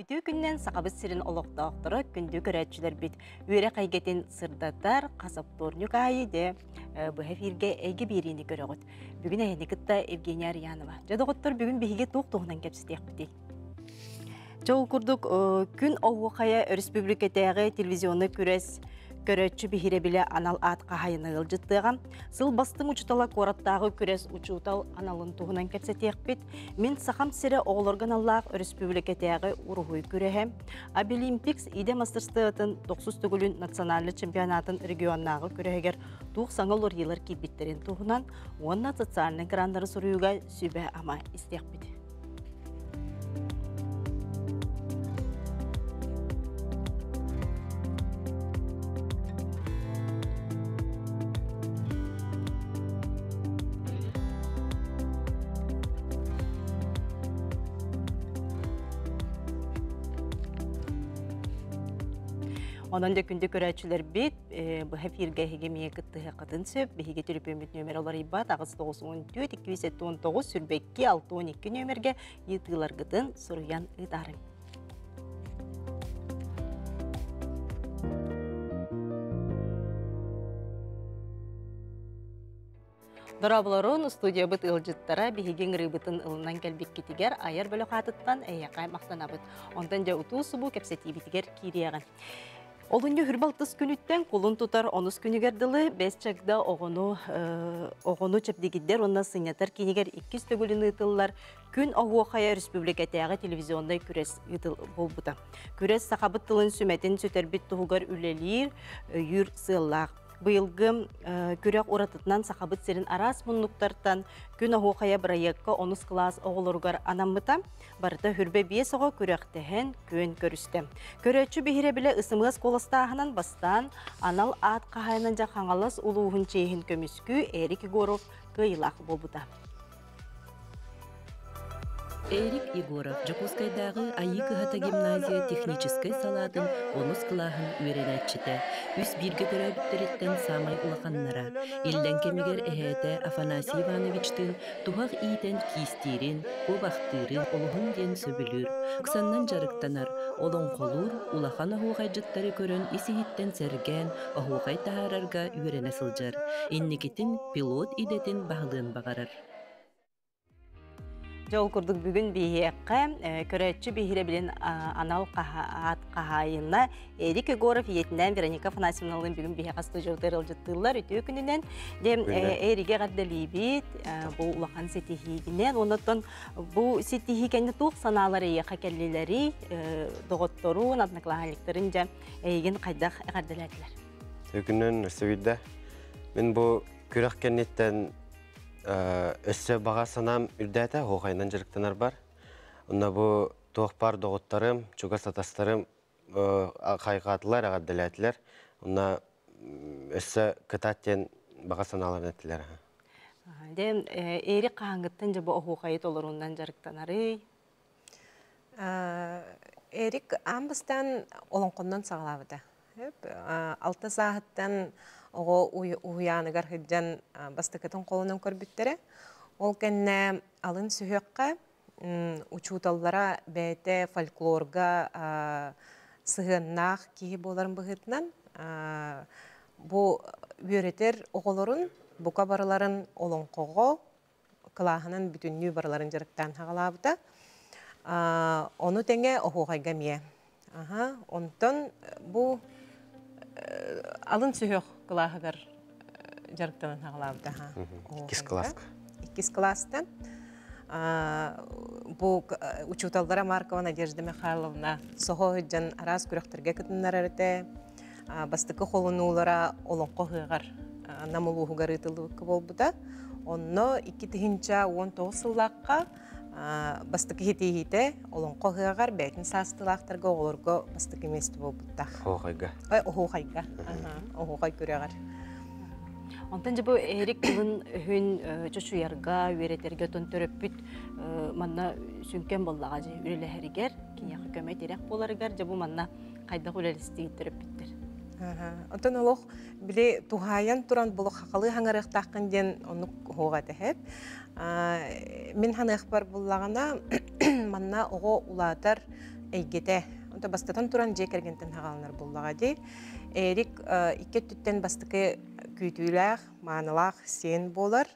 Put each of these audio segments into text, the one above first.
Үтүө күнүнэн Сахабыт сирин олохтоохторо, күндү көрөөччүлэрбит! Үөрэх эйгэтин сырдатар хас оптуорньук аайы дьэ быһа эфиргэ эйгэ биэриини көрөҕүт. Бүгүн эһини кытта Евгения Арьянова. Дьэ доҕоттор, бүгүн биһиги туох туһунан кэпсэтиэхпитий? Дьэ ол курдук күн оһуохайа өрөспүүбүлүкэтээҕи телевизионнай күрэс көрөөччү биһирэбилэ анал аат хаһаайына ыалдьыттыаҕа. Сыл бастыҥ учуутала куораттааҕы күрэс учуутал аналын туһунан кэпсэтиэхпит. Мин Сахам сирэ оҕолорго аналлаах өрөспүүбүлүкэтээҕи уруһуй күрэһэ, Абилимпикс идэ мастарыстыбатын тохсус төгүлүн национальнай чемпионатын регионнааҕы күрэһигэр туох саҥа уларыйыылар киирбиттэрин туһунан уонна социальнай граннары суруйууга сүбэ-ама истиэхпит. Онон да күндү көрөөччүлэрбит, быһа эфиргэ эһиги эмиэ кыттыһыаххытын сөп. Биһиги төлөпүөммүт нүөмэрэ уларыйбат 894 279 22 62 нүөмэргэ ыйытыыларгытын суруйан ыытаарыҥ. Дорооболорун, студиябыт ыалдьыттара биһиги ыҥырыыбытын ылынан кэлбиккитигэр айар бөлөх аатыттан эйиэхэ махтанабыт. Онтон дьэ утуу-субуу кэпсэтиибитигэр киириэҕин. Олунньу хүрбалтыс күнүттэн кулун тутар онус күнүгэр дылы Бэс Чагда оҕону оҕону чэбдигирдэр уонна сынньатар киинигэр иккис төгүлүн ыытыллар Күн оһуохайа республикатааҕы телевизионнай күрэс ыытыл буолбута. Күрэс сахабыт тылын сүмэтин сүтэрбит туһугар үлэлиир, өйүүр сыаллаах. Быйылгы күрэх уратытынан Сахабыт сирин араас муннуктартан Күн оһуохайа бырайыакка онус кылаас оҕолоругар анаммыта. Барыта хүрбэ биэс оҕо күрэхтэһэн күөн көрүстэ. Көрөөччү биһирэбилэ ысымыас куоластааһынан бастаан анал аат хаһаайынан дьэ Хаҥалас улууһун чиэһин көмүскүү Эрик Егоров кыайыылаах буолбута. Эрик Егоров Дьокуускайдааҕы Айыы кыһата гимназия техническэй салаатын онус кылааһын үөрэнээччитэ, үс бииргэ төрөөбүттэриттэн саамай улаханнара. Иллэҥ кэмигэр эһээтэ Афанасий Ивановичтыын туһах иитэн киистиирин, куобахтыырын олуһун диэн сөбүлүүр. Ыксаннан дьарыктанар, олоҥхолуур, улахан оһуохайдьыттары көрөн ис-иһиттэн сэргээн, оһуохай таһаарарга үөрэнэ сылдьар. Инникитин пилот идэтин баһылыан баҕарар. Дьэ ол курдук бүгүн биһиэххэ көрөөччү биһирэбилин анал аат хаһаайына Эрик Егоров ийэтинээн Вероника Афанасьевналыын бүгүн биһиэхэ студиябытыгар ыалдьыттыыллар. Үтүө күнүнэн. Дьэ Эригэ эҕэрдэлиибит бу улахан ситиһиигинэн. Оннуттан бу ситиһии кэннэ туох санаалар эйиэхэ кэллилэрий? Доҕотторун, одноклассниктарын дьэ эйигин хайдах эҕэрдэлээтилэр? Үтүө күнүнэн өссө биирдэ. Мин бу күрэх кэнниттэн өссө баҕа санаам үрдээтэ, оһуохайынан дьарыктанар бар. Онно бу туох баар доҕотторум, чугас атастарым хайҕаатылар, эҕэрдэлээтилэр. Онно өссө кытаат диэн баҕа санааларын эттилэр. Дьэ, Эрик хаһааҥҥыттан дьэ бу оһуохайы толоруунан дьарыктанарый? Эрик аан бастаан олоҥхоннон саҕалаабыта. Алта сааһыттан оҕо уһуйааныгар сылдьан бастакытын холонон көрбүттэрэ. Ол кэннэ алын сүһүөххэ учууталлара бэйэтэ фольклорга сыһыаннаах киһи буоларын быһыытынан бу үөрэтэр оҕолорун бука барыларын олоҥхоҕо кылааһынан бүтүннүү барыларын дьарыктаан хаҕалаабыта. Ону тэҥэ оһуохайга эмиэ. Аха, онтон бу алын сүһүөх кылааһыгар дьарыктанан хаҕалаабыта. Иккис кылааска. Иккис кылаастан. Бу учууталлара Маркова Надежда Михайловна соһо сылдьан араас күрэхтэргэ кытыннарар этэ. Бастакы холонуулара олоҥхо ыһыаҕар Нам улууһугар ыытыллыбыкка буолбута. Онно 2019 сыллаахха бастакы хитииһитэ олоҥхо ыһыаҕар бэйэтин саастыылаахтарга оҕолорго бастакы миэстэ буолбуттаах. Оһуохайга. Оһуохайга. Оһуохай күрэҕэр. Онтон дьэ бу Эрик тылын өһүн чочуйарга, үөрэтэргэ отон төрөппүт манна сүҥкэн буоллаҕа дьэ үлэлэһэригэр, киниэхэ көмө-тирэх буоларыгар дьэ бу манна хайдах үлэлэстигит төрөппүттэр? Онтон олох били туһаайан туран булу хахалыы хаҥарыахтааххын диэн оннук оһуоҕа этэһэт. Мин ханыахпар буллаҕына манна оҕо улаатар. эйгэтэ. Онто бастатан туран дьиэ кэргэнтэн хаҕаланар буоллаҕа дии. Эрик икки өттүттэн бастакы күүтүүлээх, маанылаах сиэн буолар.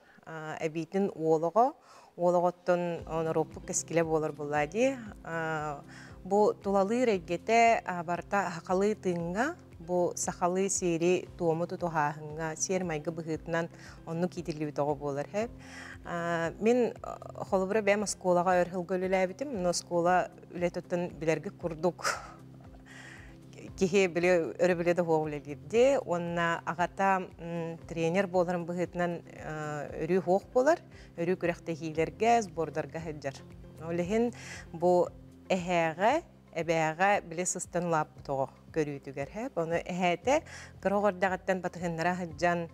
Эбиитин уол оҕо, уол оҕоттон норуоппут кэскилэ буолар буоллаа дии. Бу тулалыыр эйгэтэ барыта сахалыы тыыҥҥа, бу сахалыы сиэри туому тутуһааһыҥҥа, сиэр-майгы быһыытынан оннук иитиллибит оҕо буолар. Мин холобура бэйэм оскуолаҕа өр сылга үлэлээбитим. Но оскуола үлэтиттэн билэргэ курдук киһи били өрөбүлэ да суох үлэлиирди уонна аҕата тренер буоларын быһыытынан өрүү суох буолар, өрүү күрэхтэһиилэргэ, сбордарга сылдьар. Ол иһин бу эһээҕэ, эбээҕэ били сыстан улааппыт оҕо көрүүтүгэр һэп. Ону эһээтэ кыра оҕо эрдэҕиттэн батыһыннара сылдьан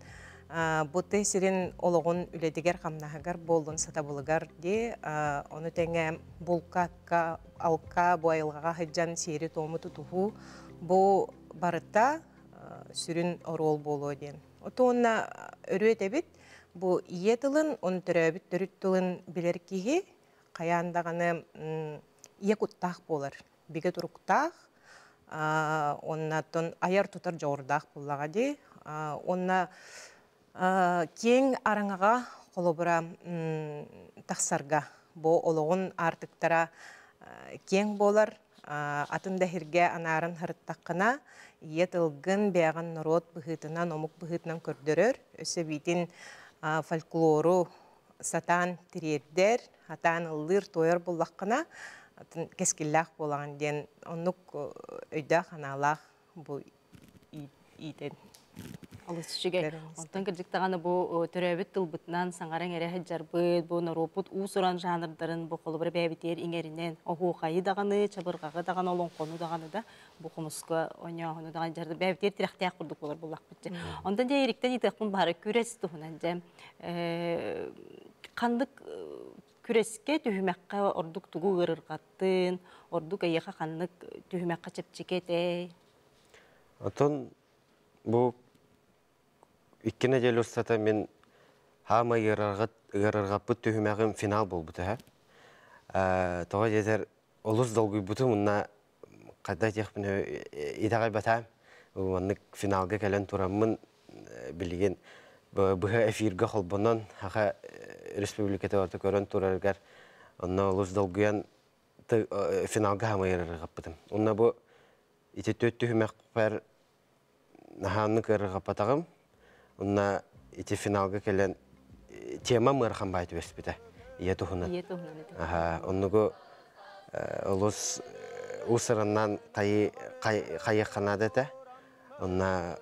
бу тыа сирин олоҕун үлэтигэр хамнаһыгар буоллун сатабылыгар дии ону тэҥэ булка алка бу айылҕаҕа сылдьан сиэри-туому тутуһуу бу барыта сүрүн оруол буолуо диэн. Отуонна өрүө этэбит бу ийэ тылын, он төрөөбүт төрүт тылын билэр киһи хайаан даҕаны ийэ куттаах буолар, бигэ туруктаах, оннаттан айар-тутар дьоҕурдаах буоллаҕа дии. Уонна киэҥ араҥаҕа холобура тахсарга бу олоҕун аартыктара киэҥ буолар, атын да сиргэ анааран сырыттаххына, ийэ тылгын бэйэҕин норуот быһыытынан, омук быһыытынан көрдөрөр, өссө эбиитин фольклору сатаан тириэрдэр, сатаан ыллыыр-туойар буллаххына, атын кэскиллээх буолаҕын диэн оннук өйдөөх-санаалаах бу иитэн. Олус үчүгэй. Онтон кырдьык даҕаны бу төрөөбүт тылбытынан саҥаран эрэ сылдьарбыт, бу норуоппут уус-уран жанрдарын бу холобура бэйэбитигэр иҥэринэн оһуохайы даҕаны, чабырҕаҕы даҕаны, олоҥхону даҕаны да бу хомуска оонньооһуну даҕаны дьарда бэйэбитигэр тирэхтээх курдук буолар буоллахпыт дьэ. Онтон дьэ Эриктэн ыытыахпын баара күрэс туһунан дьэ ханнык күрэскэ түһүмэххэ ордук тугу ыарырҕаттын, ордук эйиэхэ ханнык түһүмэххэ чэпчэки этэй? Отон бу 2 нэдиэлэ устата мин хаамай ыарырҕаппыт түһүмэҕим финал буолбута. Тоҕо диэтэр олус долгуйбутум уонна хайдах диэхпин итэҕэйбэтээм. Маннык финалга кэлэн тураммын билигин быһа эфиргэ холбонон Саха Республиката орто көрөн турарыгар онно олус долгуйан финалга хаамай ыарырҕаппытым. Онно бу ити төрт түһүмэхпэр наһааннык ыарырҕаппатаҕым. Онно ити финалга кэлэн темам ыарахан баай түбэспитэ. Ийэ туһунан. Ийэ туһунан этэ. Оннугу олус уусураннан хайыахха наада этэ. Онно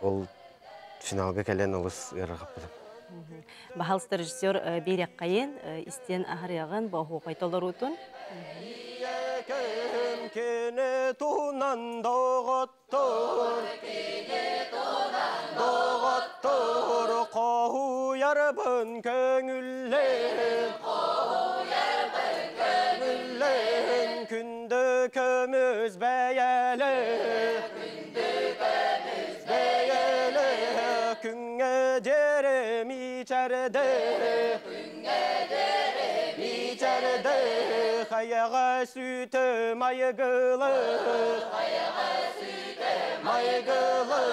ол финалга кэлэн олус ыарырҕаппытым. Баһалыста режиссер Биэрэккайын истиэн аһарыаҕын боһуохай толоруутун. Кини туһунан доҕоттор Доҕоттор хоһуйарбын көҥүллэн Көҥүллэн күндү көмүс бэйэлэ Бэйэлэ күҥҥэ дьиэрим ичэрдэ Ичэрдэ хайаҕа сүтэ майгылы Майгылы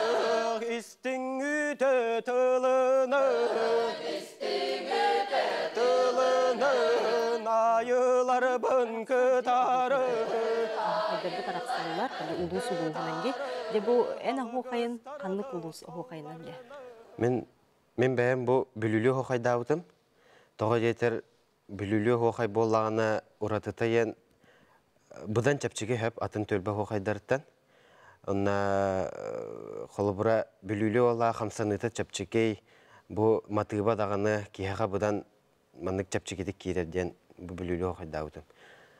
истиҥ үтө тылыны Тылынын айыларбын кытары Хайдарбыт арахсаллар, улуус улууһунан ди. Де бу эн оһуохайын ханнык улуус оһуохайынан де? Мин бэйэм бу Бүлүүлүү оһуохайдаабытым. Тоҕо диэтэр Бүлүүлүү оһуохай буоллаҕына уратыта диэн быдан чэпчэки сөп атын түөлбэ оһуохайдарыттан. Онно холобура Бүлүүлүү уоллаах хамсаныыта чэпчэкэй, бу матыыба даҕаны киһиэхэ быдан маннык чэпчэкитик киирэр диэн бу Бүлүүлүү оһуохайдаабытым.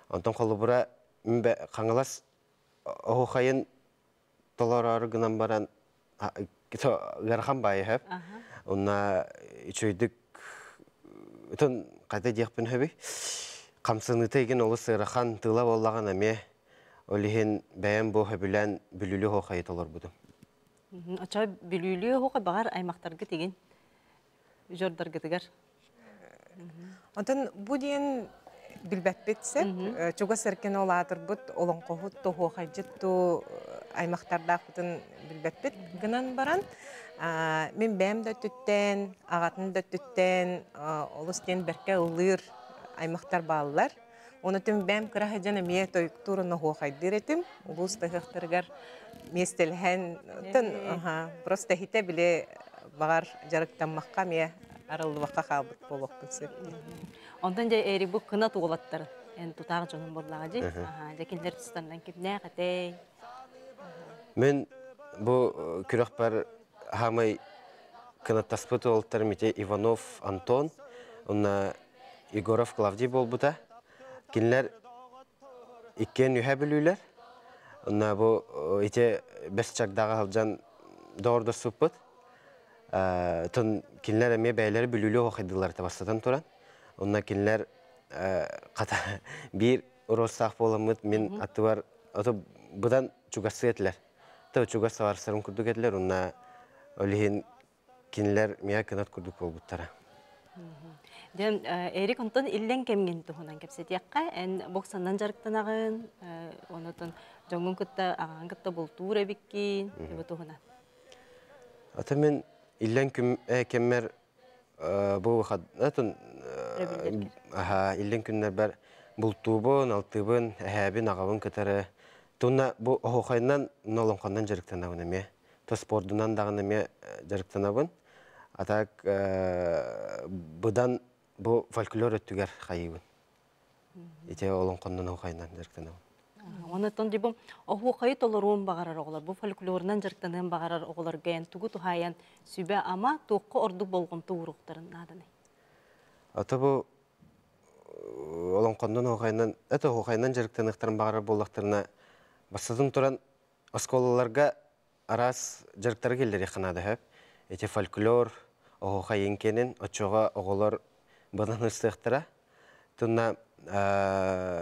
Онтон холобура мин Хаҥалас оһуохайын толороору гынан баран ыарахан баайы сөп. Онно үчүгэйдик ытын хайда диэхпин сөбүй? Хамсаныыта игин олус ыарахан тыла буоллаҕына эмиэ ол иһин бэйэм бу сөбүлээн Бүлүүлүү оһуохайы толорбутум. Оччо Бүлүүлүү оһуохай баҕар аймахтаргыт игин дьордаргытыгар. Онтон бу диэн Билбэппит сөп. Чугас эркин олаатырбыт олоҥхоһут тоһуохайдьыт туу аймахтардаахпытын билбэппит гынан баран, мин бэйэм да өттүттэн, аҕатын да өттүттэн олус диэн бэркэ ыллыыр аймахтар бааллар. Оны түм бэйэм кыра сылдьан эмиэ тойуктуур оһуохайдыыр этим. Улуус ыһыахтарыгар миэстэлэһэн, просто иһитэ били баҕар дьарыктаммакка эмиэ арыллыбакка хаалбыт буолуохпун сөп. Онтон дьэ Эрик бу кынат уолаттарын эн тутаах дьонун буоллаҕа дии. Дьэ кинилэр тустарынан кимнээх этэй? Мен бу күрэхпэр хаамай кынаттаспыт уолаттарым ити Иванов Антон, уонна Егоров Клавдий буолбута. Кинилэр иккиэн үһэ бүлүүлэр. Онно бу ити бэс чагдаҕа сылдьан доҕордоспуппут. Тон кинилэр эмиэ бэйэлэри бүлүүлүү оһохайдылар бастатан туран. Онно кинилэр хата биир уруостаах буоламмыт мин аттыбар ото быдан чугасыы этилэр. Та чугас саварсарым курдук этилэр. Онно ол иһин кинилэр миэхэ кынат курдук буолбуттара. Дьэ, Эрик, онтон иллэҥ кэмҥин туһунан кэпсэтиэххэ. Эн боксанан дьарыктанаҕын, онотон дьоҥҥун кытта, аҕаҕын кытта бултуур эбиккин, бу туһунан. Ата мен иллэҥ кэммэр бу атын иллэҥ күннэрбэр бултуубун, алтыыбын, эһээбин, аҕабын кытары тунна бу оһуохайынан, нолоҥхоннон дьарыктанабын эмиэ. То спордунан даҕаны эмиэ дьарыктанабын. А так быдан бу фольклор өттүгэр хайыыбын. Ити олоҥхоннон оһуохайынан дьарыктанабын. Онон дибу оһуохайы толоруон баҕарар оҕолор, бу фольклорунан дьарыктаныан баҕарар оҕолорго эн тугу туһаайан сүбэ ама туохха ордук болҕомто ууруохтарын нааданый? Ата бу олоҥхоннон оһуохайынан, это оһуохайынан дьарыктаныахтарын баҕарар буоллахтарына, бастатан туран оскуолаларга араас дьарыктары киллэриэххэ наада сөп. Ити фольклор, оһуохай иҥкэнин оччоҕо оҕолор быдан ыстыахтара. Тунна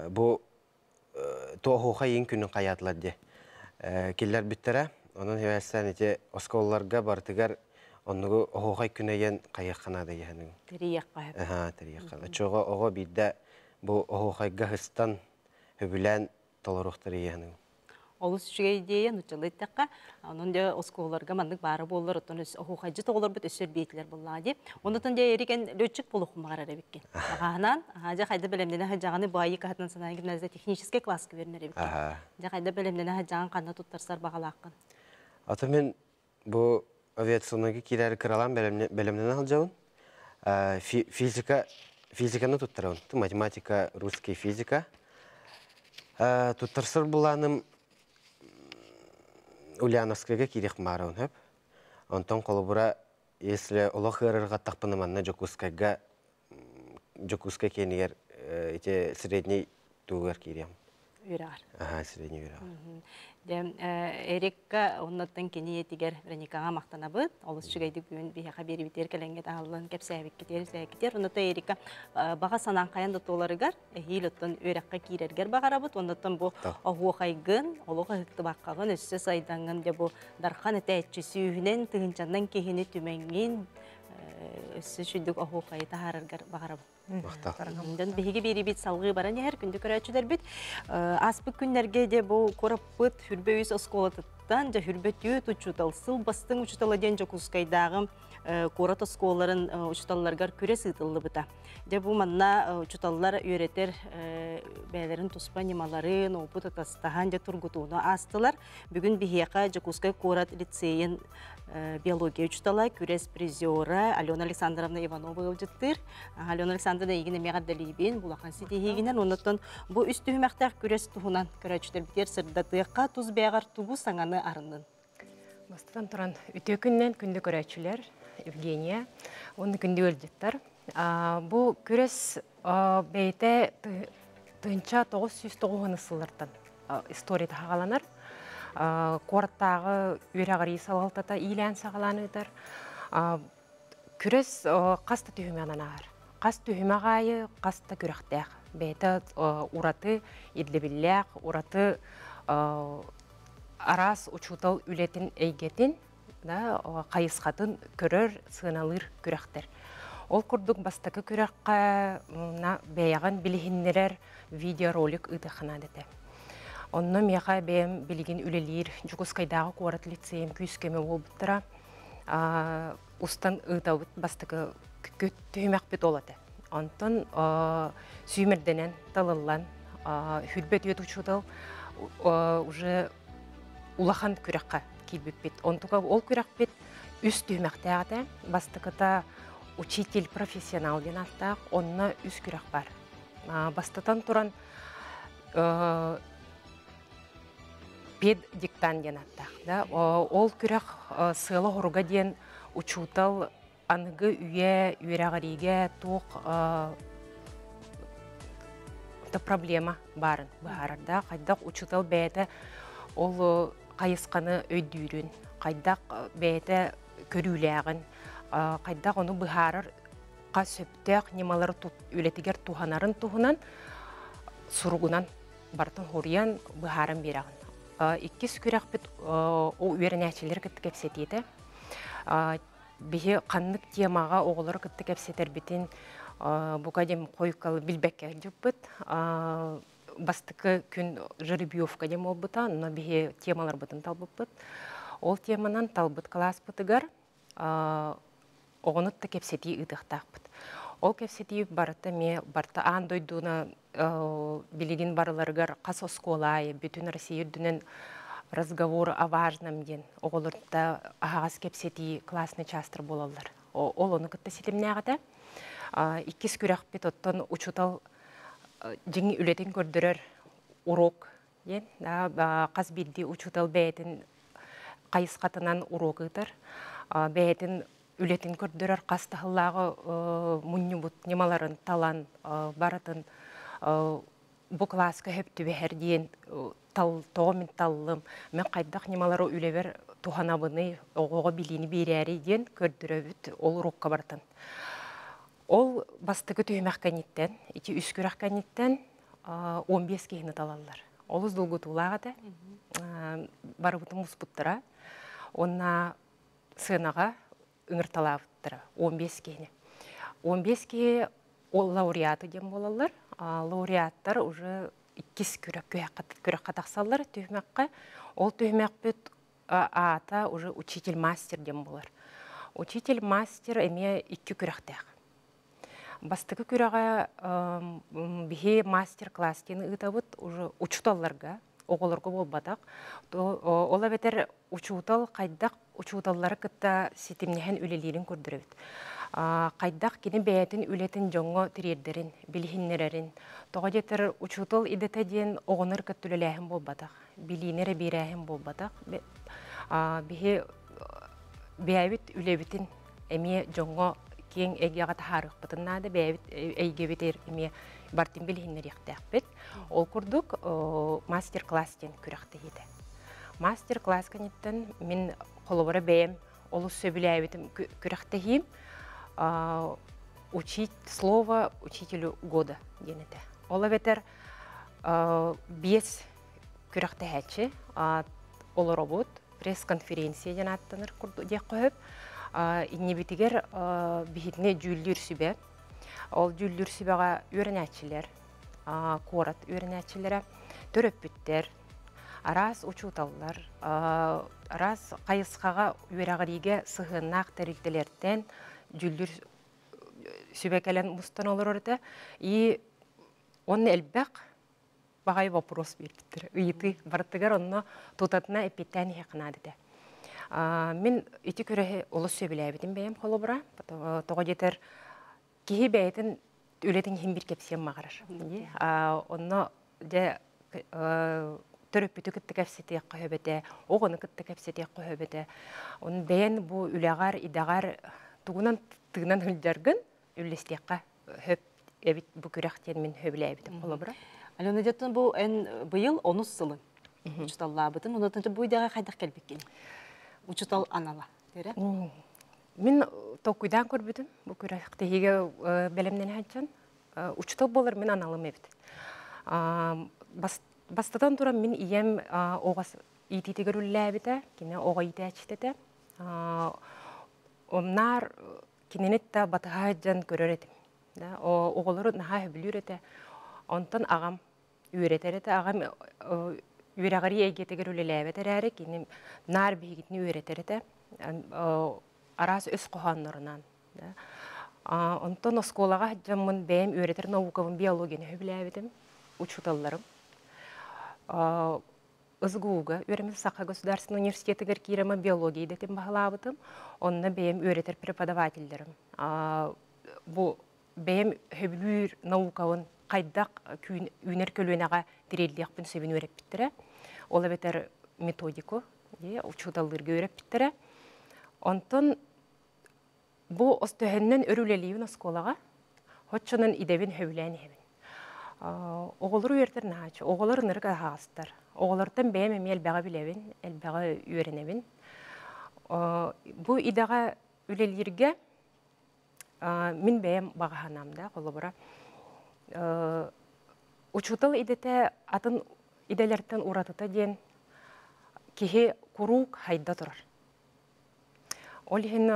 бу оһуохай иҥ күнүн хайаатылар диэ киллэрбиттэрэ. Онон хибээстээн ити оскуолаларга барытыгар оннугу оһуохай күнэйэн хайыахха наада диэхэнин. Тэрийиэххэ. Аха, тэрийиэххэ. Оччоҕо оҕо биирдэ бу оһуохайга хыстан, хөбүлээн толоруохтара иэһэниҥ. Олус үчүгэй идея, нуччалыы эттэххэ, онон дьэ оскуолаларга маннык баара буоллар, оттон оһуохайдьыт оҕолорбут өссө элбиэтилэр буоллаҕа дии. Оннотон дьэ Эрик эн летчик буолуоххун баҕарар эбиккин. Аҕаһынан, дьэ хайда бэлэмнэнэ сылдьаҕыный, бу айыы кыһатынан санаан гимназия техническэй класска үөрэнэр эбиккин. Дьэ хайда бэлэмнэнэ сылдьаҕын, ханна туттарсар баҕалааххын? Ата мен бу авиационнайга киирээри кыралаан бэлэмнэнэ сылдьабын. Физика физиканы туттарабын. Математика, русский физика. Туттарсар булааным Ульяновскайга киириэх баарабын хөп. Онтон холобура, если олох ыарырҕаттахпына манна Дьокуускайга Дьокуускай киэнигэр ити средний тугар киириэм. Үөрэҕэр. Аха, средний үөрэҕэр. Дьэ, Эрикка оннуттан кини ийэтигэр Вероникаҕа махтанабыт. Олус үчүгэйдик бүгүн биһиэхэ биэрибитигэр кэлэҥҥэ таһыллан кэпсээбиккитигэр, сээккитигэр. Оннуттан Эрика баҕа санаан хайан да туоларыгар эһиил оттон үөрэххэ киирэргэр баҕарабыт. Оннуттан бу оһуохайгын, олох ыһыктыбаккаҕын, өссө сайдаҥҥын дьэ бу Дархан этээччи сүүһүнэн тыһыынчаннан киһини түмэҥҥин өссө үчүгдүк оһуохайы таһаараргар баҕарабын. Дьон биһиги биэрибит салгыы баран иһэр күндү көрөөччүлэрбит ааспыт күннэргэ дьэ бу куораппыт Хүрбэ үс оскуолатыттан дьэ Хүрбэ түөрт учуутал сыл бастыҥ учуутала диэн Дьокуускайдааҕы куорат оскуолаларын учууталларыгар күрэс ыытыллыбыта. Дьэ бу манна учууталлар үөрэтэр бэйэлэрин туспа ньымаларын, опыт атастаһан дьэ тургутууну аастылар. Бүгүн биһиэхэ Дьокуускай куорат лицейин биология учуутала, күрэс призера Алена Александровна Иванова ыалдьыттыыр. Алена Александровна эйигин эмиэ эҕэрдэлиибин, улахан ситиһиигинэн. Оннуттан бу үс түһүмэхтээх күрэс туһунан көрөөччүлэрбитигэр сырдатыахха, тус бэйэҕэр тугу саҥаны арыннын? Бастатан туран, үтүө күннэн күндү көрөөччүлэр, Евгения уонна күндү ыалдьыттар. Бу күрэс бэйэтэ тыһыынча 909 сыллартан историята хаҕаланар. Куораттааҕы үөрэҕирии салалтата иилээн саҕалаан ыытар. Күрэс хас да түһүмэҕинэн ааһар. Хас түһүмэх аайы хас да күрэхтээх. Бэйэтэ ураты ирдэбиллээх, ураты араас учуутал үлэтин эйгэтин да, хайысхатын көрөр, сыаналыыр күрэхтэр. Ол курдук бастакы күрэххэ бэйэҕин билиһиннэрэр видеоролик ыытыахха наада этэ. Онно миэхэ бэйэм билигин үлэлиир Дьокуускайдааҕы куорат лицейим күүс-көмө буолбуттара. Устан ыытабыт бастакы түһүмэхпит ол этэ. Онтон сүүмэрдэнэн талыллан хүрбэт үөт учуутал уже улахан күрэххэ киирбиппит. Онтука ол күрэхпит үс түһүмэхтээх этэ. Бастакыта учитель профессионал диэн ааттаах, онно үс күрэх бар. Бастатан туран пед диктант диэн ааттаах. Да? Ол күрэх сыала-хоруга диэн учуутал аныгы үйэ үөрэҕириигэ туох проблема баарын быһаарар да хайдах учуутал бэйэтэ ол хайысханы өйдүүрүн хайдах бэйэтэ көрүүлээҕин хайдах ону быһаарар сөптөөх ньымалары үлэтигэр туһанарын туһунан суругунан барытын хоруйан быһааран биэрэҕин. Иккис күрэхпит үөрэнээччилэри кытта кэпсэтиитэ. Биһи ханнык темаҕа оҕолору кытта кэпсэтэрбитин бука диэн хойуккалы билбэккэ сылдьыппыт. Бастакы күн жеребьевка диэн буолбута, онно биһи темаларбытын талбыппыт. Ол теманан талбыт кылааспытыгар оҕону да кэпсэтии ыытыахтаахпыт. Ол кэпсэтии барыта эмиэ барыта аан дойдуна билигин барыларыгар хас оскуола аайы бүтүн Россия үрдүнэн разговор о важном диэн оҕолорто аһаҕас кэпсэтии классный частар буолаллар. Ол ону кытта ситимнээх этэ. Иккис күрэхпит оттон учуутал дьиҥ үлэтин көрдөрөр урок диэн хас биирдии учуутал бэйэтин хайысхатынан уруок ыытар. Бэйэтин үлэтин көрдөрөр хас таһыллааҕы мунньубут ньымаларын талан барытын бу кылааска сөп түбэһэр диэн тал тоҕо мин таллым мен хайдах ньымалары үлэбэр туһанабыный оҕоҕо билиини биэрээри диэн көрдөрөбүт ол урукка барытын ол бастакы түһүмэх кэнниттэн ити үс күрэх кэнниттэн 15 киһини талаллар олус долгутуулаах этэ барыбытын муспуттара уонна сыанаҕа ыҥырталаабыттара 15 киһини. 15 киһи ол лауреаты диэн буолаллар. Лауреаттар уже иккис күрэххэ тахсаллар түһүмэххэ. Ол түһүмэхпит аата уже учитель-мастер диэн буолар. Учитель-мастер эмиэ икки күрэхтээх. Бастакы күрэҕэ биһи мастер-класс диэн ыытабыт уже учууталларга, оҕолорго буолбатах. Ол эбэтэр учуутал хайдах учууталлары кытта ситимнэһэн үлэлиирин көрдөрөбүт. Хайдах кини бэйэтин үлэтин дьоҥҥо тириэрдэрин, билиһиннэрэрин. Тоҕо диэтэр учуутал идэтэ диэн оҕонор кытта үлэлээһин буолбатах, билиини эрэ биэрээһин буолбатах. Биһи бэйэбит үлэбитин эмиэ дьоҥҥо киэҥ эйгэҕэ таһаарыахпытын наада, бэйэбит эйгэбит эмиэ бартын билиһиннэриэхтээхпит. Ол курдук мастер-класс диэн күрэхтэһиитэ. Мастер-класс кэнниттэн мин холобура бэйэм олус сөбүлээбитим күрэхтэһиим учить слово учителю года диэн этэ. Ол эбэтэр биэс күрэхтэһээччи олоробут пресс-конференция диэн ааттанар курдук диэххэ сөп. Иннибитигэр биһитини дьүүллүүр сүбэ. Ол дьүүллүүр сүбэҕэ үөрэнээччилэр, куорат үөрэнээччилэрэ, төрөппүттэр, араас учууталлар, араас хайысхаҕа үөрэҕириигэ сыһыаннаах тэрилтэлэртэн дьүүллүүр сүбэ кэлэн мустан олорор этэ. И онно элбэх баҕайы вопрос биэрбиттэр. Ыйытыы барытыгар онно тутатына эппиэттээн иһиэххэ наада этэ. Мин ити күрэһи олус сөбүлээбитим бэйэм холобура. Тоҕо диэтэр киһи бэйэтин үлэтин иһин бир кэпсиэн баҕарар. Онно дьэ төрөппүтү кытта кэпсэтиэххэ сөп этэ, оҕону кытта кэпсэтиэххэ сөп этэ. Оны бэйэн бу үлэҕэр, идэҕэр тугунан тыынан сылдьаргын үллэстиэххэ сөп эбит бу күрэх диэн мин сөбүлээбитим холобура. Алена дьоттон бу эн быйыл онус сылын учуталлаабытын, онотон бу идэҕэ хайдах кэлбиккин? Учутал анала, дире? Мин толкуйдаан көрбүтүм бу күрэхтэһиигэ бэлэмнэнэ сылдьан учутал буолар мин аналым эбит. Бастатан туран мин ийэм оҕо иитиитигэр үллээбитэ, кини оҕо иитээччитэ этэ. Наар Кинини да батыһа сылдьан көрөр этим. Да, оҕолору наһаа сөбүлүүр этэ. Онтон аҕам үөрэтэр этэ. Аҕам үөрэҕирии эйгэтигэр үлэлээбэт эрээри, кини наар биһигитини үөрэтэр этэ. Араас өс хоһооннорунан. Онтон оскуолаҕа сылдьаммын бэйэм үөрэтэр наукабын биологияны сөбүлээбитим, учууталларым. СГУга үөрэммит Саха государственнай университетыгар киирэммин биология идэтин баһылаабытым. Онно бэйэм үөрэтэр преподавателлэрим. Бу бэйэм сөбүлүүр наукабын хайдах үүнэр көлүөнэҕэ тириэрдиэхпин сөбүн үөрэппиттэрэ. Ол эбэтэр методику учууталлыырга үөрэппиттэрэ. Онтон бу төһөннөн өр үлэлиибин оскуолаҕа, оччонон идэбин сөбүлээн иһэбин. Оҕолору үөрэтэр наһааччы, оҕолор ынырык аһаҕастар. Оҕолортон бэйэм эмиэ элбэҕи билэбин, элбэҕи үөрэнэбин. Бу идэҕэ үлэлииргэ мин бэйэм баҕа санаам да, холобура, учуутал идэтэ атын идэлэртэн уратыта диэн киһи куруук хайда турар. Ол иһин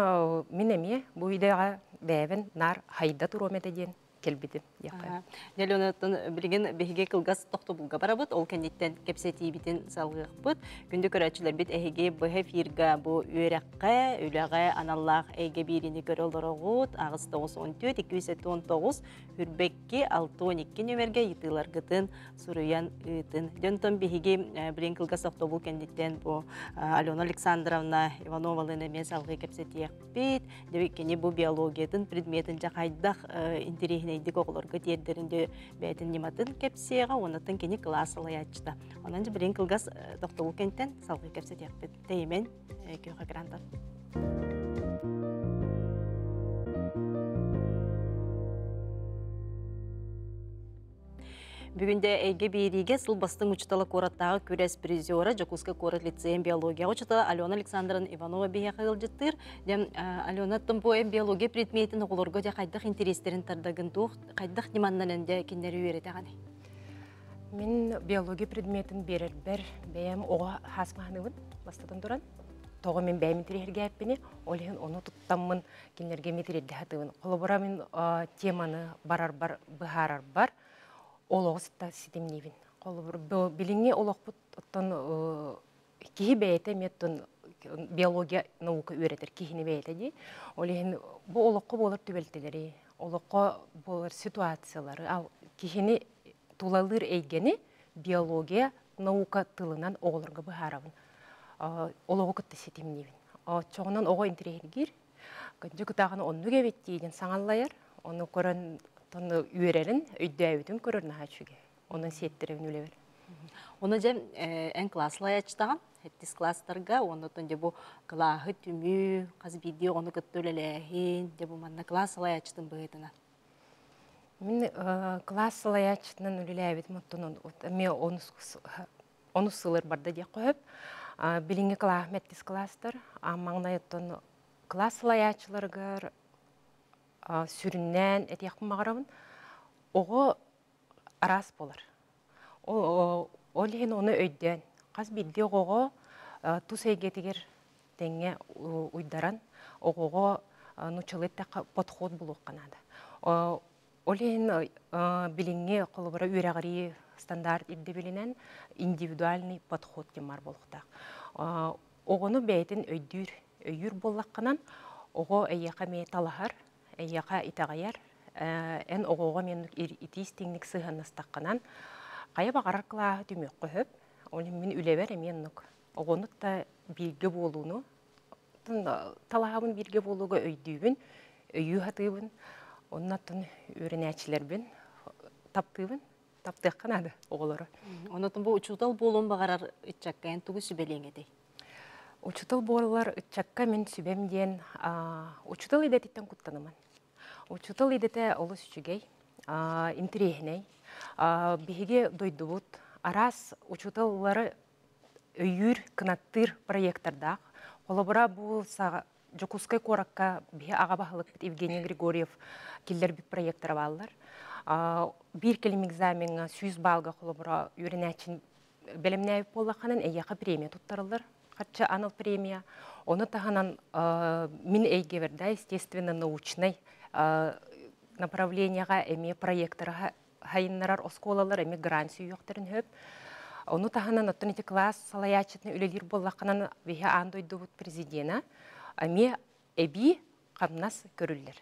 мин эмиэ бу идэҕэ бэйэбин наар хайда туруом этэ диэн кэлбитим диэххэ. Дьэ, билигин биһиги кылгас тохтобулга барабыт, ол кэнниттэн кэпсэтиибитин салгыахпыт. Күндү көрөөччүлэрбит эһиги быһа эфирга бу үөрэххэ, үлэҕэ аналлаах эйгэ биэриини көрө олороҕут. 8 94 219 22 62 нүөмэргэ ыйытыыларгытын суруйан ыытын. Дьонтон биһиги билигин кылгас тохтобул кэнниттэн бу Алена Александровна Ивановалыын эмиэ салгыы кэпсэтиэхпит. Кини бу биологиятын предметин дьэ хайдах интэриэһинэйдик оҕолорго тиэрдэрин дьэ бэйэтин ньыматын кэпсиэҕэ, оннуттан кини кылаас салайааччыта. Онон дьэ билигин кылгас тохтобул кэнниттэн салгыы кэпсэтиэхпит. Тэйимэн күөх экрантан. Бүгүн дьэ эйгэ биэриигэ сыл бастыҥ учуутала куораттааҕы күрэс призера Дьокуускай куорат лицейин биологияҕа учуутала Алена Александровна Иванова биһиэхэ ыалдьыттыыр. Дьэ, Алена, бу биология предметин оҕолорго дьэ хайдах интэриэстэрин тардагын, туох хайдах ньыманнан дьэ кинилэри үөрэтэҕиний? Мин биология предметин биэрэрбэр бэйэм оҕо хаасмаһаныбын бастатан туран. Тоҕо мин бэйэм интэриэһиргээппини, ол иһин ону туттаммын кинилэргэ эмиэ хатыбын. Холобура мин теманы барарбар, быһаарарбар олоҕу сытта ситимниибин. Холобур, билиҥҥи олохпут оттон киһи бэйэтэ эмиэ биология наука үөрэтэр киһини бэйэтэ дии. Ол иһин бу олоххо буолар түбэлтэлэри, олоххо буолар ситуациялары, киһини тулалыыр эйгэни биология наука тылынан оҕолорго быһаарабын. Олоҕу кытта ситимниибин. Оччоҕунан оҕо интэриэһиргиир. Кырдьык даҕаны оннук эбит диэн саҥаллайар. Ону көрөн үөрэрин, өйдөөбүтүн көрөр наһаа үчүгэй. Онон сиэттэрэбин үлэбэр. Ону дьэ эн кылаас салайааччытаҕын, сэттис кылаастарга, оннуттан дьэ бу кылааһы түмүү, хас биирдии оҕону кытта үлэлээһин, дьэ бу манна кылаас салайааччытын быһыытынан. Мин кылаас салайааччытынан үлэлээбитим оттон эмиэ онус сылыр барда диэх сөп. Билиҥҥи кылаас сэттис кылаастар, маҥнай оттон кылаас салайааччыларыгар сүрүннээн этиэхпин баҕарабын. Оҕо араас буолар. Ол иһин ону өйдөөн, хас биирдии оҕоҕо тус эйгэтигэр тэҥҥэ уйдаран, оҕоҕо нууччалыы эттэххэ подход булуохха наада. Ол иһин билиҥҥи холобура үөрэҕирии стандарт ирдэбилинэн индивидуальный подход диэн баар буолуохтаах. Оҕону бэйэтин өйдүүр, өйүүр буоллаххынан, оҕо эйиэхэ эмиэ талаһар, эйиэхэ итэҕэйэр, эн оҕоҕо эмиэ итии истиҥник сыһыаннастаххынан, хайа баҕарар кылааһы түмүөххэ сөп. Ол иһин мин үлэбэр эмиэ оннук. Оҕону да бииргэ буолууну, талаһабын бииргэ буолууга өйдүүбүн, өйүү сатыыбын. Оннуттан үөрэнээччилэрбин таптыыбын, таптыахха наада оҕолору. Онотон бу учуутал буолуон баҕарар ыччакка эн тугу сүбэлиэҥ этэй? Учуутал буолар ыччакка мин сүбэм диэн учуутал идэтиттэн куттаныман. Учуутал идэтэ олус үчүгэй, интэриэһинэй. Биһиги дойдубут араас учууталлары өйүүр, кынаттыыр проекттардаах. Холобура бу Дьокуускай куоракка биһи аҕа баһылыкпыт Евгений Григорьев киллэрбит проекттара бааллар. Биир кэлим экзамеҥҥа 100 баллга холобура үөрэнээччин бэлэмнээбит буоллаххынан эйиэхэ премия туттарыллар. Харчы анал премия. Ону таһынан мин эйгэбэр да, естественно, научнай направлениеҕа эмиэ проекторы хайыннарар оскуолалар эмиэ грант сүүйүөхтэрин сөп. Ону таһынан оттон ити класс салайааччытын үлэлиир буоллаххынан биһи аан дойдубут президена эмиэ эбии хамнас көрүллэр.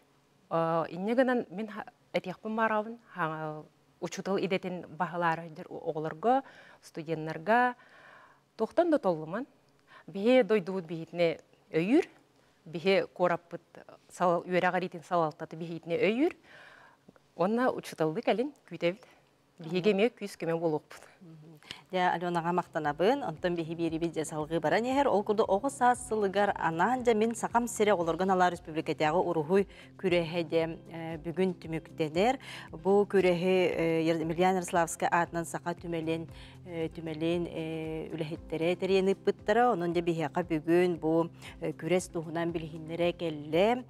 Инньэ гынан мин этиэхпин баарабын учуутал идэтин баһылаары оҕолорго, студеннарга туохтан да толлуман. Биһи дойдубут биһитини өйүүр, биһи куораппыт үөрэҕириитин салалтаты биһитини өйүүр. Уонна учууталлыы кэлин күүтэбит. Биһиги эмиэ күүс-көмө буолуохпут. Дьэ, Аленаҕа махтанабын. Онтон биһи биэрибит дьэ салгыы баран иһэр. Ол курдук оҕо саас сылыгар анаан дьэ мин Сахам сирэ оҕолорго аналаа республикатааҕы уруһуй күрэһэ дьэ бүгүн түмүктэнэр. Бу күрэһи Емельян Ярославскай аатынан Саха түмэлин түмэлин үлэһиттэрэ тэрийэн ыыппыттара. Онон дьэ биһиэхэ бүгүн бу күрэс туһунан билиһиннэрэ кэллэ.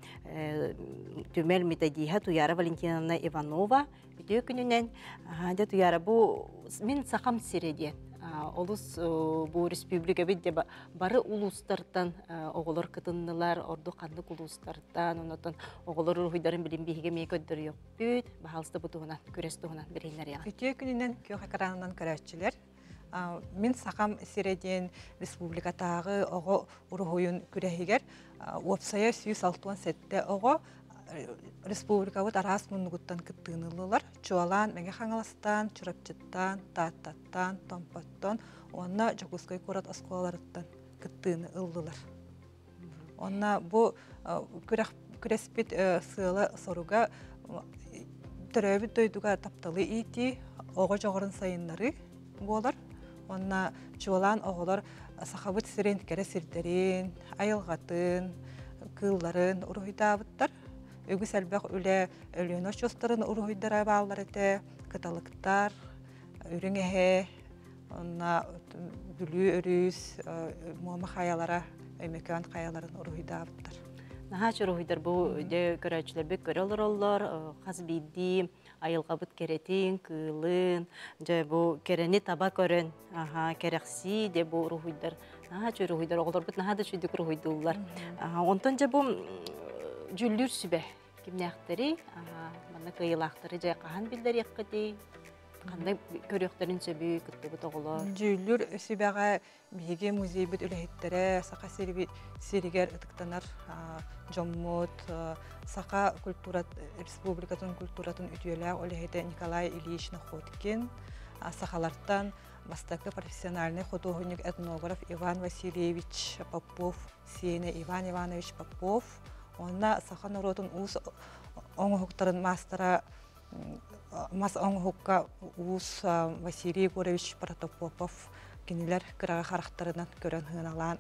Түмэл методиһа Туяра Валентиновна Иванова. Үтүө күнүнэн, дьэ Туяра, бу мин Сахам сирэ диэн олус бу республикабыт дьэ бары улуустартан оҕолор кытыннылар, ордук ханнык улуустартан, онотон оҕолор уруһуйдарын билин биһиги эмиэ көрдөрүөхпүт, баһаалыста бу туһунан, күрэс туһунан билиһиннэриэҕин. Үтүө күнүнэн күөх экранынан көрөөччүлэр. Мин Сахам сирэ диэн республикатааҕы оҕо уруһуйун күрэһигэр уопсайа 167 оҕо республикабыт араас муннугуттан кыттыыны ыллылар. Чуолаан Мэҥэ Хаҥаластан, Чурапчыттан, Тааттаттан, Томпоттон уонна Дьокуускай куорат оскуолаларыттан кыттыыны ыллылар. Онно бу күрэх күрэспит сыала-соруга төрөөбүт дойдуга тапталы иитии, оҕо дьоҕурун сайыннарыы буолар. Уонна чуолаан оҕолор Сахабыт сирин кэрэ сирдэрин, айылҕатын, кыылларын уруһуйдаабыттар. Үгүс элбэх үлэ Өлүөнэ очуостарын уруһуйдара бааллар этэ, кыталыктар, үрүҥ эһэ, Онно Бүлүү өрүс, Муома хайалара, Өймөкөөн хайаларын уруһуйдаабыттар. Наһаа уруһуйдар бу дьэ көрөөччүлэрбит көрө олороллор. Хас биирдии айылҕабыт кэрэтин, кыылын, дьэ бу кэрэни таба көрөн, аха, кэрэхсии дьэ бу уруһуйдар. Наһаа уруһуйдар, оҕолорбут наһаа да үчүгдүк уруһуйдууллар. Онтон дьэ бу дьүүллүүр сүбэ кимнээхтэрий? Манна кыайыылаахтары дьэ хаһан биллэриэххитий? Ханна көрүөхтэрин сөбүй кыттыбыт оҕолор? Дьүүллүүр сүбэҕэ биһиги музейбыт үлэһиттэрэ, Саха сиригэр ытыктанар дьоммут, Саха культура, республикатын культуратын үтүөлээх үлэһитэ Николай Ильич Находкин, сахалартан бастакы профессиональный художник этнограф Иван Васильевич Попов, сиэнэ Иван Иванович Попов, уонна саха норуотун уус оҥоһуктарын маастара мас оҥоһукка уус Василий Егорович Протопопов кинилэр кыраҕа харахтарынан көрөн сыаналаан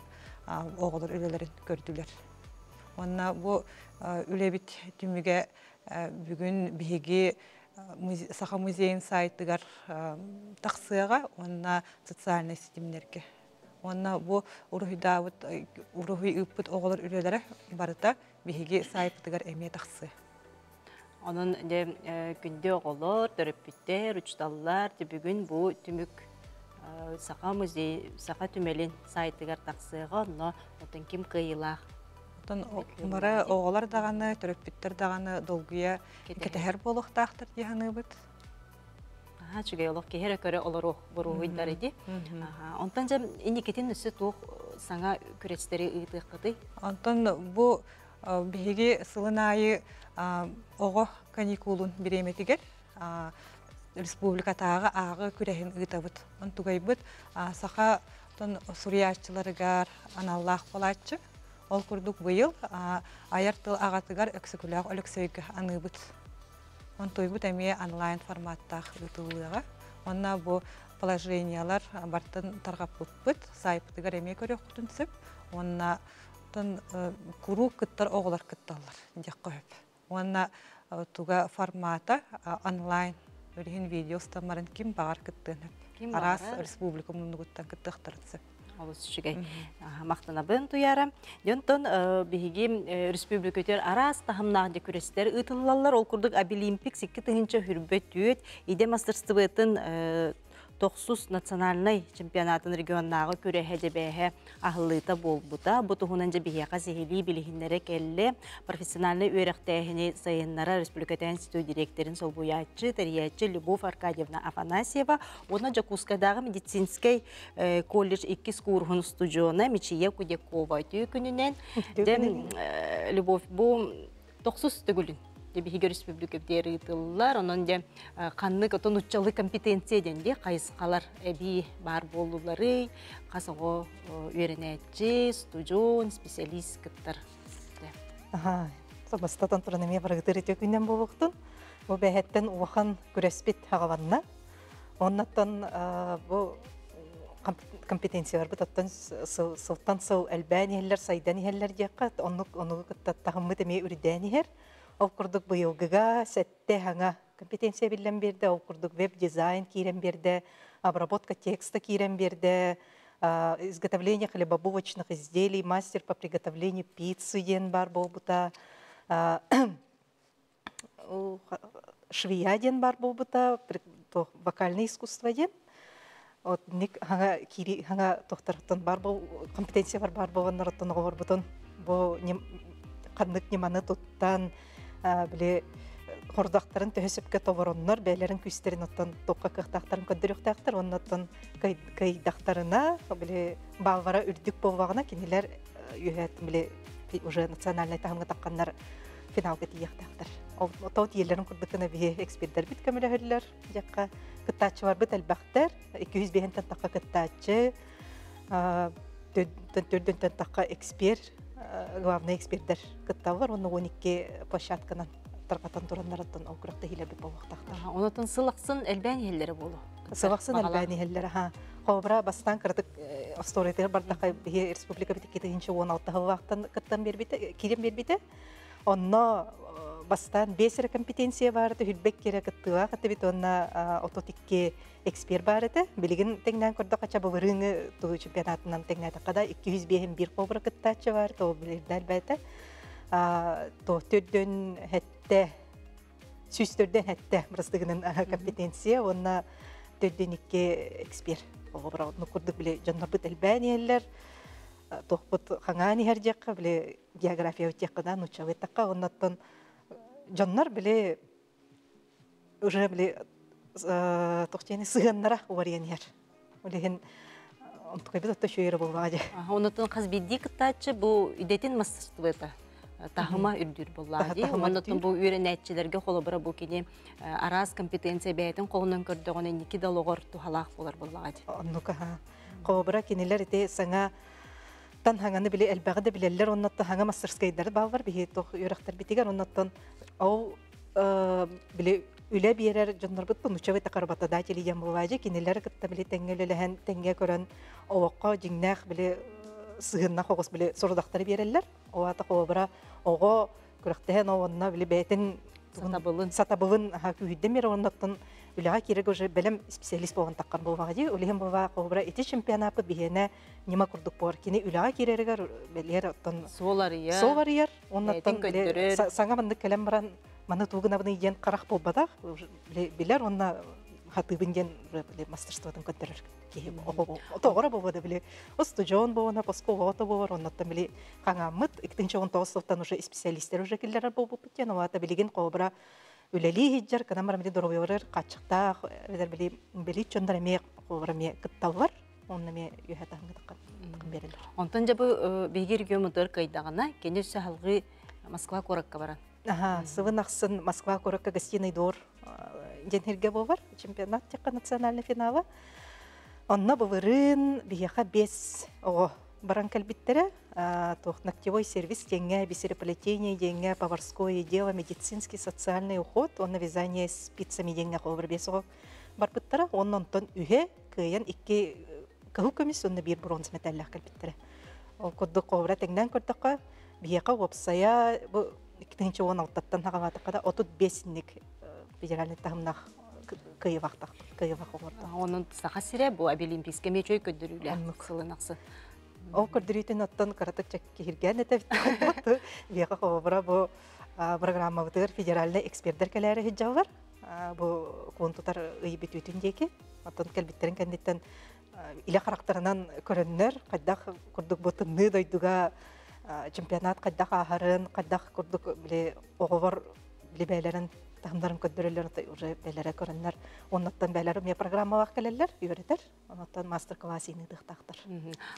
оҕолор үлэлэрин көрдүлэр. Уонна бу үлэбит түмүгэ бүгүн биһиги Саха музейын сайтыгар тахсыаҕа уонна социальнай ситимнэргэ. Уонна бу уруһуйдаабыт уруһуй ыыппыт оҕолор үлэлэрэ барыта биһиги сайтпытыгар эмиэ тахсыа. Онон дьэ күндү оҕолор, төрөппүттэр, учууталлар бүгүн бу түмүк Саха музей, Саха түмэлин сайтыгар тахсыаҕа, онно оттон ким кыайыылаах Оттон бары оҕолор даҕаны, төрөппүттэр даҕаны долгуйа кэтэһэр буолуохтаахтар дии саныыбыт. Аха, үчүгэй олох киһи эрэ көрө олоруох буруһуйдар иди. Онтон дьэ инникитин өссө туох саҥа күрэстэри ыытыаххытый? Онтон бу Биһиги сылын аайы оҕо каникулун бириэмэтигэр республикатааҕы ааҕыы күрэһин ыытабыт. Онтугайбыт саха суруйааччыларыгар аналлаах буолааччы. Ол курдук быйыл айар тыл аҕатыгар Өксөкүлээх Өлөксөйгө аныыбыт. Онтуйбут эмиэ онлайн форматтаах ыытыллыаҕа. Уонна бу положениелар бартын тарҕаппыппыт, саайпытыгар эмиэ көрүөххүтүн сөп. Уонна Оттон куруук кыттар оҕолор кытталлар диэххэ сөп. Уонна туга формата онлайн билигин видео устаммарын ким баҕар кыттыан сөп. Араас республика муннугуттан кыттыахтарын сөп. Олус үчүгэй. Махтанабын Туяра. Дьонтон биһиги республикатыгар араас таһымнаах дьэ күрэстэр ыытыллаллар. Ол курдук Абилимпик 2 тыһыынча хүрбэ түөт идэ мастерствотын. Тохсус национальнай чемпионатын регионнааҕы күрэһэ дьэбээһэ аһыллыыта буолбута. Бу туһунан дьэ биһиэхэ сиһилии билиһиннэрэ кэллэ. Профессиональнай үөрэхтээһини сайыннара республикатааҕы институт дириэктэрин солбуйааччы, тэрийээччи Любовь Аркадьевна Афанасьева уонна Дьокуускайдааҕы медицинскэй колледж иккис кууруһун устудьуона Мичия Кудякова. Үтүө күнүнэн. Дьэ, Любовь, бу тохсус төгүлүн биһиги республикабытыгар ыытыллар. Онон дьэ ханнык отон уччалы компетенция диэн дии хайысхалар эбии баар буоллуларый, хас оҕо үөрэнээччи, студьуон, специалист кыттар. Аха, бастатан туран эмиэ барыгытыр үтүө күннэн буолуохтун. Бу бэһэттэн улахан күрэспит хаҕаланна. Оннаттан бу компетенцияларбыт оттон сылтан сыл элбээн иһэллэр, сайдан иһэллэр диэххэ, оннук онугу кытта таһыммыт эмиэ үрдээн иһэр. Ол курдук быйылгыга сэттэ хаҥа компетенция биллэн биэрдэ, ол курдук веб-дизайн киирэн биэрдэ, обработка текста киирэн биэрдэ, изготовление хлебобулочных изделий, мастер по приготовлению пиццы диэн бар буолбута, швея диэн бар буолбута, вокальное искусство диэн. От ник хаҥа кири хаҥа тохтороттон бар бу компетенция бар бар буоланнороттон оҕолорбутун бу ханнык ньыманы туттан били хордахтарын төһө сөпкө толороннор бэйэлэрин күүстэрин оттон туохха кыахтаахтарын көрдөрүөхтээхтэр уонна оттон кыайдахтарына били бааллара үрдүк буоллаҕына кинилэр үөһэт били уже национальнай таһымҥа тахханнар финалга тиийиэхтээхтэр. Ол отоо тиийэллэрин курдук гына биһи экспердэрбит көмөлөһөллөр дьахха кыттааччыларбыт элбэхтэр 205-тэн тахха кыттааччы төрдүнтэн тахха эксперт главный эксперттэр кытталлар уонна 12 площадканан тарҕатан тураннарыттан ол күрэхтэһиилэрбит буолуохтаахтар. Онотон сыл ахсын элбээн иһэллэрэ буолуо. Сыл ахсын элбээн иһэллэрэ ха. Холобура бастаан кыратык остуоруйатыгар бардахха биһи республика 2016 сыллаахтан кыттан биэрбитэ, киирэн биэрбитэ. Онно бастаан 5 эрэ компетенция баар этэ, хүрбэк киэрэ кыттыылаах этибит уонна 32 эксперт баар этэ. Билигин тэҥнээн көрдөххө ча былырыыҥы туу чемпионатынан тэҥнээтэххэ да 205 холобура кыттааччы баар, то билирдэ элбээтэ. То төрдөн хэтте сүүстөрдөн хэтте бырастыгынан компетенция уонна төрдөн икки эксперт. Холобура, ну курдук били дьоннорбут элбээн иһэллэр, туохпут хаҥаан иһэр диэххэ, били география диэххэ нууччалыы эттэххэ, оннуттан дьоннор били уже били туох диэни сыһыаннара уларыйан иһэр. Ол иһин онтукайбыт отто үчүгэй буоллаҕа дии. Онутун хас биирдии кыттааччы бу идэтин мастерствота таһыма үрдүүр буоллаҕа дии. Оннуттан бу үөрэнээччилэргэ холобура бу кини араас компетенция бэйэтин холунан көрдөҕүнэ инники да олоҕор туһалаах буолар буоллаҕа дии. Оннук аха. Холобура кинилэр ити саҥа тан хаҥаны били элбэҕи да билэллэр, оннуттан хаҥа мастерскайдары бааллар биһи туох үөрэхтэрбитигэр, оннуттан ол били үлэ биэрэр дьоннорбут бу нуччалыы работодатели диэн буолаадьы кинилэр кытта били тэҥҥэ үлэлэһэн тэҥҥэ көрөн олоххо дьиҥнээх били сыһыннах оҕус били сорудахтары биэрэллэр. Ол аата холобура оҕо күрэхтэһэн онно били бэйэтин сатабылын сатабылын күүһүрдэн биэрэр, оннуттан үлэҕэ киирэргэ уже бэлэм специалист буолан таххар буолбаҕа дии. Ол иһин буолбаҕа холобура ити чемпионаппыт биһиэнэ ньыма курдук буолар. Кини үлэҕэ киирэригэр бэлиэр оттон суол арыйар, суол арыйар, оннуттан саҥа маннык кэлэн баран маны туугунабыный диэн харах буолбатах, билэр уонна хатыыбын диэн мастерствотын көрдөрөр киһи тоҕоро буолбада били устудьуон буолана оскуола буолар оннуттан били хаҥааммыт 2019 сылтан уже специалисттер уже киллэрэр буолбуппут диэн олаата билигин холобура үлэлии иһдьэр кынан баран били доруобуйаларыгар хааччахтаах эбэтэр били били дьоннор эмиэ холобура эмиэ кытталлар онно эмиэ үөһэ таһымҥа таххан биэрэллэр. Онтон дьэ бу биһиги региоммутугар кыайдаҕына кини өссө салгыы Москва куоракка баран. Аха, сылын ахсын Москва куоракка гостиный двор диэн сиргэ буолар чемпионат тиэххэ национальный финала. Онно былырыын биһиэхэ 5 оҕо баран кэлбиттэрэ. Туох ногтевой сервис диэҥҥэ, бисереплетение диэҥҥэ, поварское дело, медицинский, социальный уход, уонна вязание спицами диэҥҥэ холобур 5 оҕо барбыттара. Уонна онтон үһэ кыайан икки кыһыл көмүс уонна биир бронза мэтээллээх кэлбиттэрэ. Ол курдук холобура тэҥнээн көрдөххө, биһиэхэ уопсайа бу 2016-тан хаҕалаатахха да 35-ник федеральный таһымнаах кыайыылаахтах кыайыылаах оҥордо. Онон Саха сирэ бу Обилимпийскай эмиэ үчүгэй көрдөрүүлээх сылын ахсын. Ол көрдөрүүтүн оттон кыратык киһиргээн этэбит. Биһиэхэ холобура бу программабытыгар федеральный эксперттэр кэлээри сылдьаллар. Бу куон тутар ый бүтүүтүн диэки. Оттон кэлбиттэрин кэнниттэн илэ харахтарынан көрөннөр, хайдах курдук бу тымныы дойдуга чемпионат хайдах ааһарын, хайдах курдук били оҕолор били бээлэрин таһымнарын көрдөрөллөр, уже бээлэрэ көрөннөр, оннуттан бээлэр эмиэ программалаах кэлэллэр, үөрэтэр. Онтон мастер-класс иныдыхтаахтар.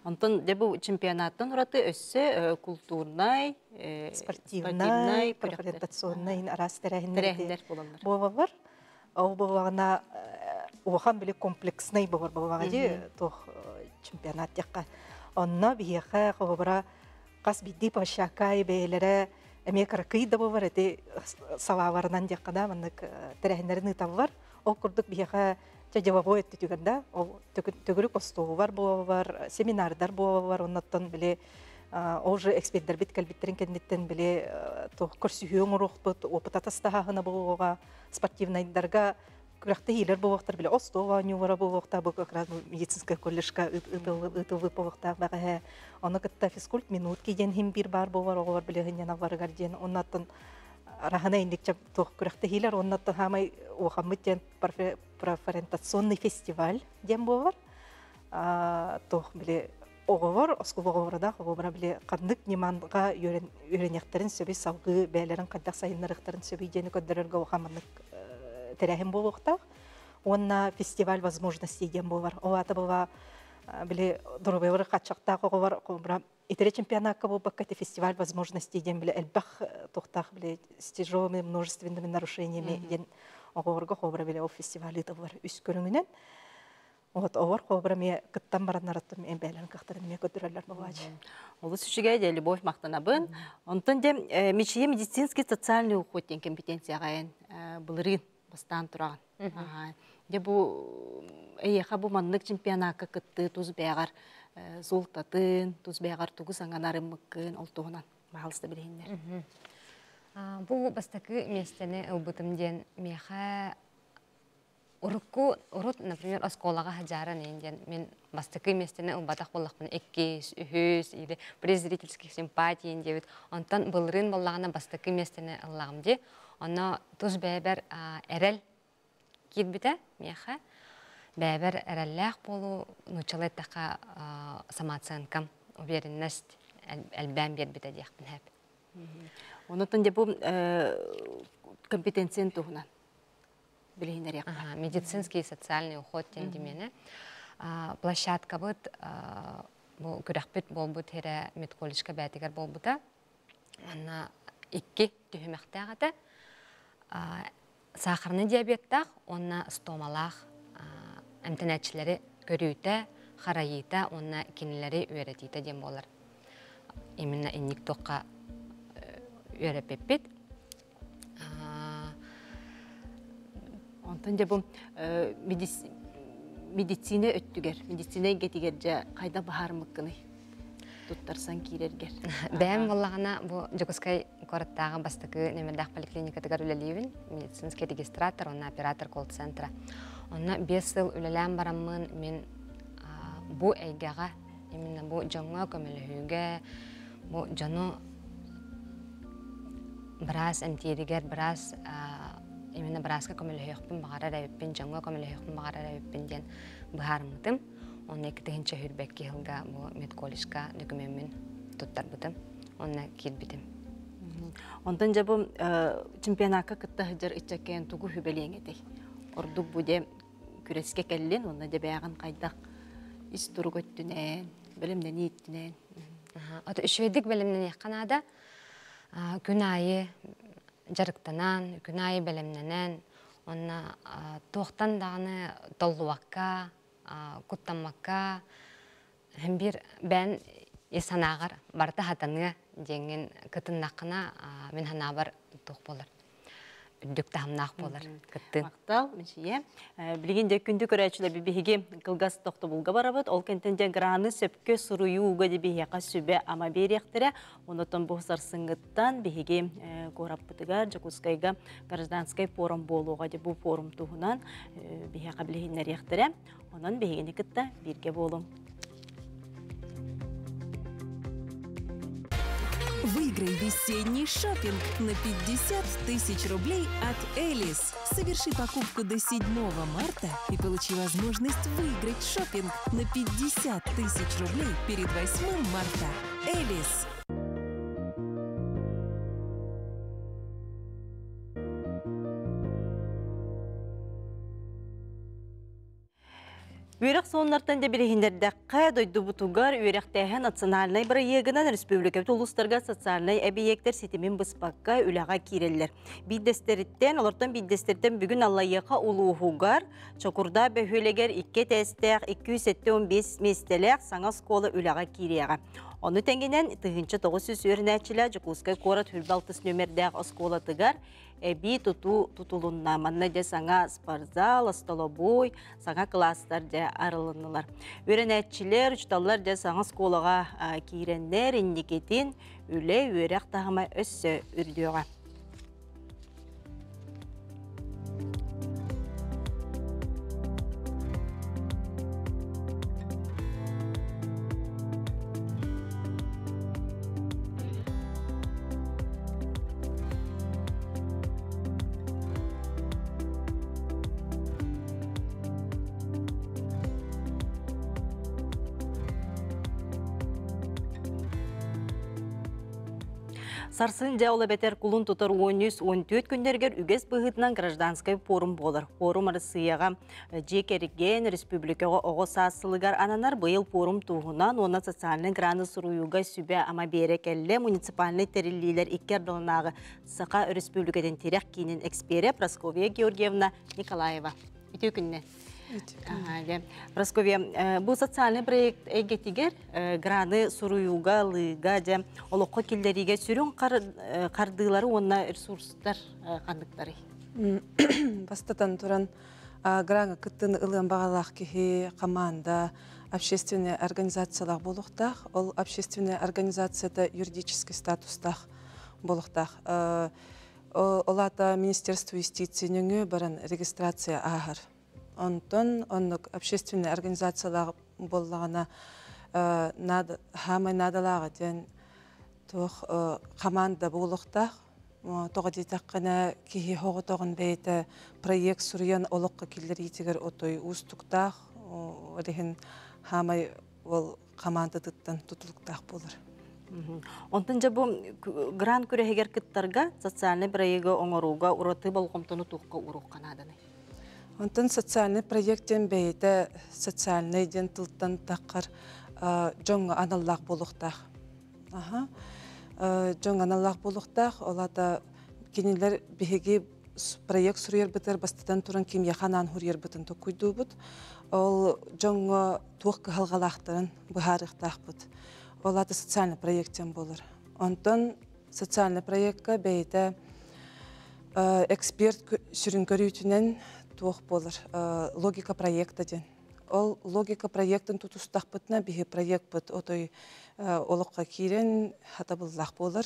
Онтон дьэ бу чемпионаттан ураты өссө культурнай, спортивнай, профориентационнай араас тэрээһиннэр буолаллар. Буолаллар. Ол буоллаҕына улахан били комплекснай буолар буоллаҕа дии туох чемпионат диэххэ. Онно биһиэхэ холобура хас биирдии площадка бэйэлэрэ эмиэ кыракый да буолар эти салааларынан диэххэ да маннык тэрээһиннэрин ыыталлар. Ол курдук биһиэхэ чэ деловой өттүтүгэр да ол төгүрүк остуоллар буолаллар, семинардар буолаллар, оннуттан били ол же экспердэрбит кэлбиттэрин кэнниттэн били туох көрсүһүү оҥоруохпут, опыт атастаһааһына буолуоҕа, спортивнайдарга күрэхтэһиилэр буолуохтар, били остуол оонньуулара буолуохтаах, бу как раз медицинская колледжка ыытыллыы буолуохтаах бэҕэһээ. Ону кытта физкульт минутки диэн иһин биир баар буолар оҕолор били сынньаналларыгар диэн, оннуттан раһына инникчэ туох күрэхтэһиилэр, оннуттан хаамай уохаммыт диэн профориентационный фестиваль диэн буолар. Туох били оҕолор, оскуола оҕолоро оҕолоро били ханнык ньыманга үөрэниэхтэрин сөбүй, салгыы бэйэлэрин хайдах сайыннарыахтарын сөбүй диэни көрдөрөргө улахан маннык тэрээһин буолуохтаах. Уонна фестиваль возможностей диэн буолар. Ол аата була били доруобуйалары хааччахтаах оҕолор итери чемпионакка буолбакка ити фестиваль возможностей диэн били элбэх туохтаах били с тяжелыми множественными нарушениями диэн оҕолорго холобура били ол фестиваль ыытыллар үс көрүҥүнэн. Вот оҕор холобура эмиэ кыттан бараннараттым эмиэ бээлэрин кыахтарын эмиэ көрдөрөллөр буолааччы. Олус үчүгэй дьэ Любовь махтанабын. Онтон дьэ Мичийэ медицинский социальный уход диэн компетенцияҕа эн былырыын бастаан тураҕын. Дьэ бу эйиэхэ бу маннык чемпионакка кыттыы тус бэйэҕэр суолтатын, тус бэйэҕэр тугу саҥанарыммыккын ол туһунан баһаалыста билиһиннэр. Бу бастакы миэстэни ылбытым диэн миэхэ урукку урут, например, оскуолаҕа садьааран иһин диэн мин бастакы миэстэни ылбатах буоллахпына иккис, үһүс или при зрительских симпатий диэбит. Онтон былырыын буоллаҕына бастакы миэстэни ыллаҕым дии. Онно тус бэйэбэр эрэл киирбитэ миэхэ. Бэйэбэр эрэллээх буолуу, нууччалыы эттэххэ, самооценкам, уверенность элбээн биэрбитэ диэхпин сөп. Онотон дьэ бу компетенциян туһунан билиһиннэриэххэ. Медицинский и социальный уход диэн димене. Площадкабыт бу күрэхпит буолбут сирэ медколледжка бээтигэр буолбута. Манна икки түһүмэхтээх этэ. Сахарный диабеттаах уонна стомалаах эмтэнээччилэри көрүүтэ, харайыыта уонна кинилэри үөрэтиитэ диэн буолар. Именно инник туохха үөрэппиппит. Онтон дьэ бу медицина өттүгэр, медицина эйгэтигэр дьэ хайдах баһаарымыккыный? Туттарсан киирэргэр. Бэйэм буоллаҕына бу Дьокуускай куораттааҕы бастакы нөмердээх поликлиникатыгар үлэлиибин. Медицинский регистратор уонна оператор колл-центра. Онно 5 сыл үлэлээн бараммын мин бу эйгэҕэ именно бу дьоҥҥо көмөлөһүүгэ, бу дьону быраас эмтииригэр быраас именно бырааска көмөлөһүөхпүн баҕарар эбиппин, дьоҥҥо көмөлөһүөхпүн баҕарар эбиппин диэн быһаарыммытым. Онно 2022 сылга бу медколледжка докумеммин туттарбытым. Онно киирбитим. Онтон дьэ бу чемпионакка кытта сылдьар ыччаккайан тугу сүбэлиэҥ этэй? Ордук бу дьэ күрэскэ кэллин уонна дьэ бэйэҕин хайдах ис турук өттүнэн, бэлэмнэнии өттүнэн? Ото үчүгэйдик бэлэмнэниэххэ наада. Күн аайы дьарыктанан, күн аайы бэлэмнэнэн, уонна туохтан даҕаны толлубакка, куттаммакка, һин биир бэйэн ис санааҕар барыта хатаныа диэҥҥин кытыннаххына, мин санаабар туох буолар үрдүк таһымнаах буолар кыттыын. Махтал, Мичийэ. Билигин дьэ күндү көрөөччүлэр биһиги кылгас тохтобулга барабыт. Ол кэнтэн дьэ граны сөпкө суруйууга дьэ биһиэхэ сүбэ ама биэриэхтэрэ. Онотон бу сарсыҥҥыттан биһиги куораппытыгар Дьокуускайга гражданскай форум буолуоҕа дьэ бу форум туһунан биһиэхэ билиһиннэриэхтэрэ. Онон биһигини кытта бииргэ буолуҥ. Выиграй весенний шопинг на 50 тысяч рублей от Элис. Соверши покупку до 7 марта и получи возможность выиграть шопинг на 50 тысяч рублей перед 8 марта. Элис. Үөрэх сонуннартан да билиһиннэрдэххэ, дойдубутугар үөрэхтээһин национальнай бырайыагынан республикабыт улуустарга социальнай эбийиэктэр ситимин быспакка үлэҕэ киирэллэр. Биирдэстэриттэн, олортон биирдэстэриттэн бүгүн Аллайыаха улууһугар Чокурдаа бөһүөлэгэр икки этээстээх 275 миэстэлээх саҥа оскуола үлэҕэ киириэҕэ. Ону тэҥинэн 1900 үөрэнээччилээх Дьокуускай куорат 26 нүөмэрдээх оскуолатыгар эбии тутуу тутулунна. Манна дьэ саҥа спортзал, остолобуой, саҥа кылаастар дьэ арылыннылар. Үөрэнээччилэр, учууталлар дьэ саҥа оскуолаҕа киирэннэр инникитин үлэ, үөрэх таһыма өссө үрдүөҕэ. Сарсын дьэ ол эбэтэр кулун тутар 13-14 күннэригэр үгэс быһыытынан гражданскай пуорум буолар. Пуорум Арассыыйаҕа дьиэ кэргэн, республикаҕа оҕо саас сылыгар ананар. Быйыл пуорум туһунан уонна социальнай граны суруйууга сүбэ-ама биэрэ кэллэ муниципальнай тэриллиилэр икки ардыларынааҕы Саха Өрөспүүбүлүкэтин тирэх киинин эксперэ Прасковья Георгиевна Николаева. Үтүө күннэ. Прасковья, бу социальный проект эйгэтигэр граны суруйууга, ылыыга, дьэ, олоххо киллэриигэ сүрүн хардыылары уонна ресурстар ханныктарый? Бастатан туран, граҥа кыттыыны ылыан баҕалаах киһи, команда, общественная организациялаах буолуохтаах. Ол общественная организацията юридический статустаах буолуохтаах. Ол аата Министерство юстиции нөҥүө баран регистрация ааһар. Онтон оннук общественная организациялаах буоллаҕына хаамай наадалааҕа диэн туох команда буолуохтаах. Тоҕо диэтэххинэ киһи оҕотоҕун бэйэтэ проект суруйан олоххо киллэриитигэр отой уустуктаах, ол иһин хаамай ол хамаандатыттан тутулуктаах буолар. Онтон дьэ бу грант күрэһигэр кыттарга социальнай бырайыагы оҥорууга ураты болҕомтону туохха ууруохха нааданый? Онтон социальный проект диэн бэйэтэ социальный диэн тылтан таххар дьоҥҥо аналлаах буолуохтаах. Аха. Дьоҥ аналлаах буолуохтаах. Ол аата кинилэр биһиги проект суруйарбытыгар бастатан туран кимиэхэ анаан суруйарбытын толкуйдуубут. Ол дьоҥҥо туох кыһалҕалаахтарын быһаарыахтаахпыт. Ол аата социальный проект диэн буолар. Онтон социальный проекка бэйэтэ эксперт сүрүн көрүүтүнэн туох буолар логика проекта диэн. Ол логика проектын тутустахпытына биһи проекпыт отой олоххо киирэн хатабыллаах буолар.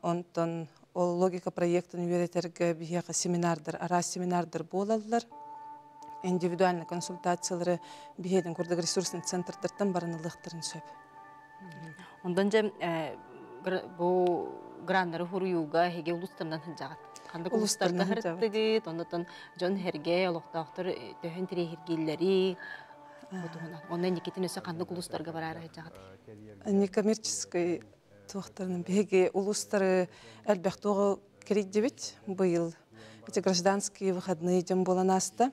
Онтон ол логика проектын үөрэтэргэ биһиэхэ семинардар, араас семинардар буолаллар. Индивидуальный консультациялары биһиэтин курдук ресурсный центрдартан баран ылыахтарын сөп. Онтон дьэ бу граннары хуруйууга эһиги улуустарынан сылдьаҕыт. Ханнык улуустарга сырыттыгыт, оннотон дьон herге олохтоохтор төһөн тириэһиргииллэрий бу туһунан. Онно инникитин өссө ханнык улуустарга бараары сылдьаҕыт? Некоммерческий туохтарынан биһиги улуустары элбэх туоҕу кэрийдибит быйыл. Эти гражданские выходные дьон буолан ааста.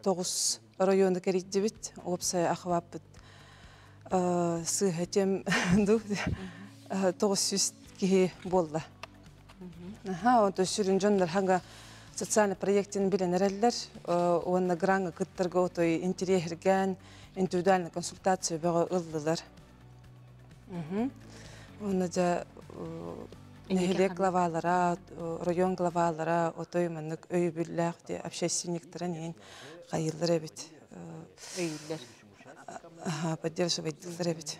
Тоҕус району кэрийдибит. Уопсай ахваппыт сыыһа тем 900 киһи буолла. Аха, онто сүрүн дьоннор хага социальный проектин билэн эрэллэр. Уонна граҥа кыттарга отой интириэһиргээн индивидуальный консультация бөҕө ыллылар. Уонна дьэ нэһилиэк главалара, район главалара отой маннык өйөбүллээх де общественниктара иһин хайыыллар эбит. Өйүүллэр. Поддерживать эбит.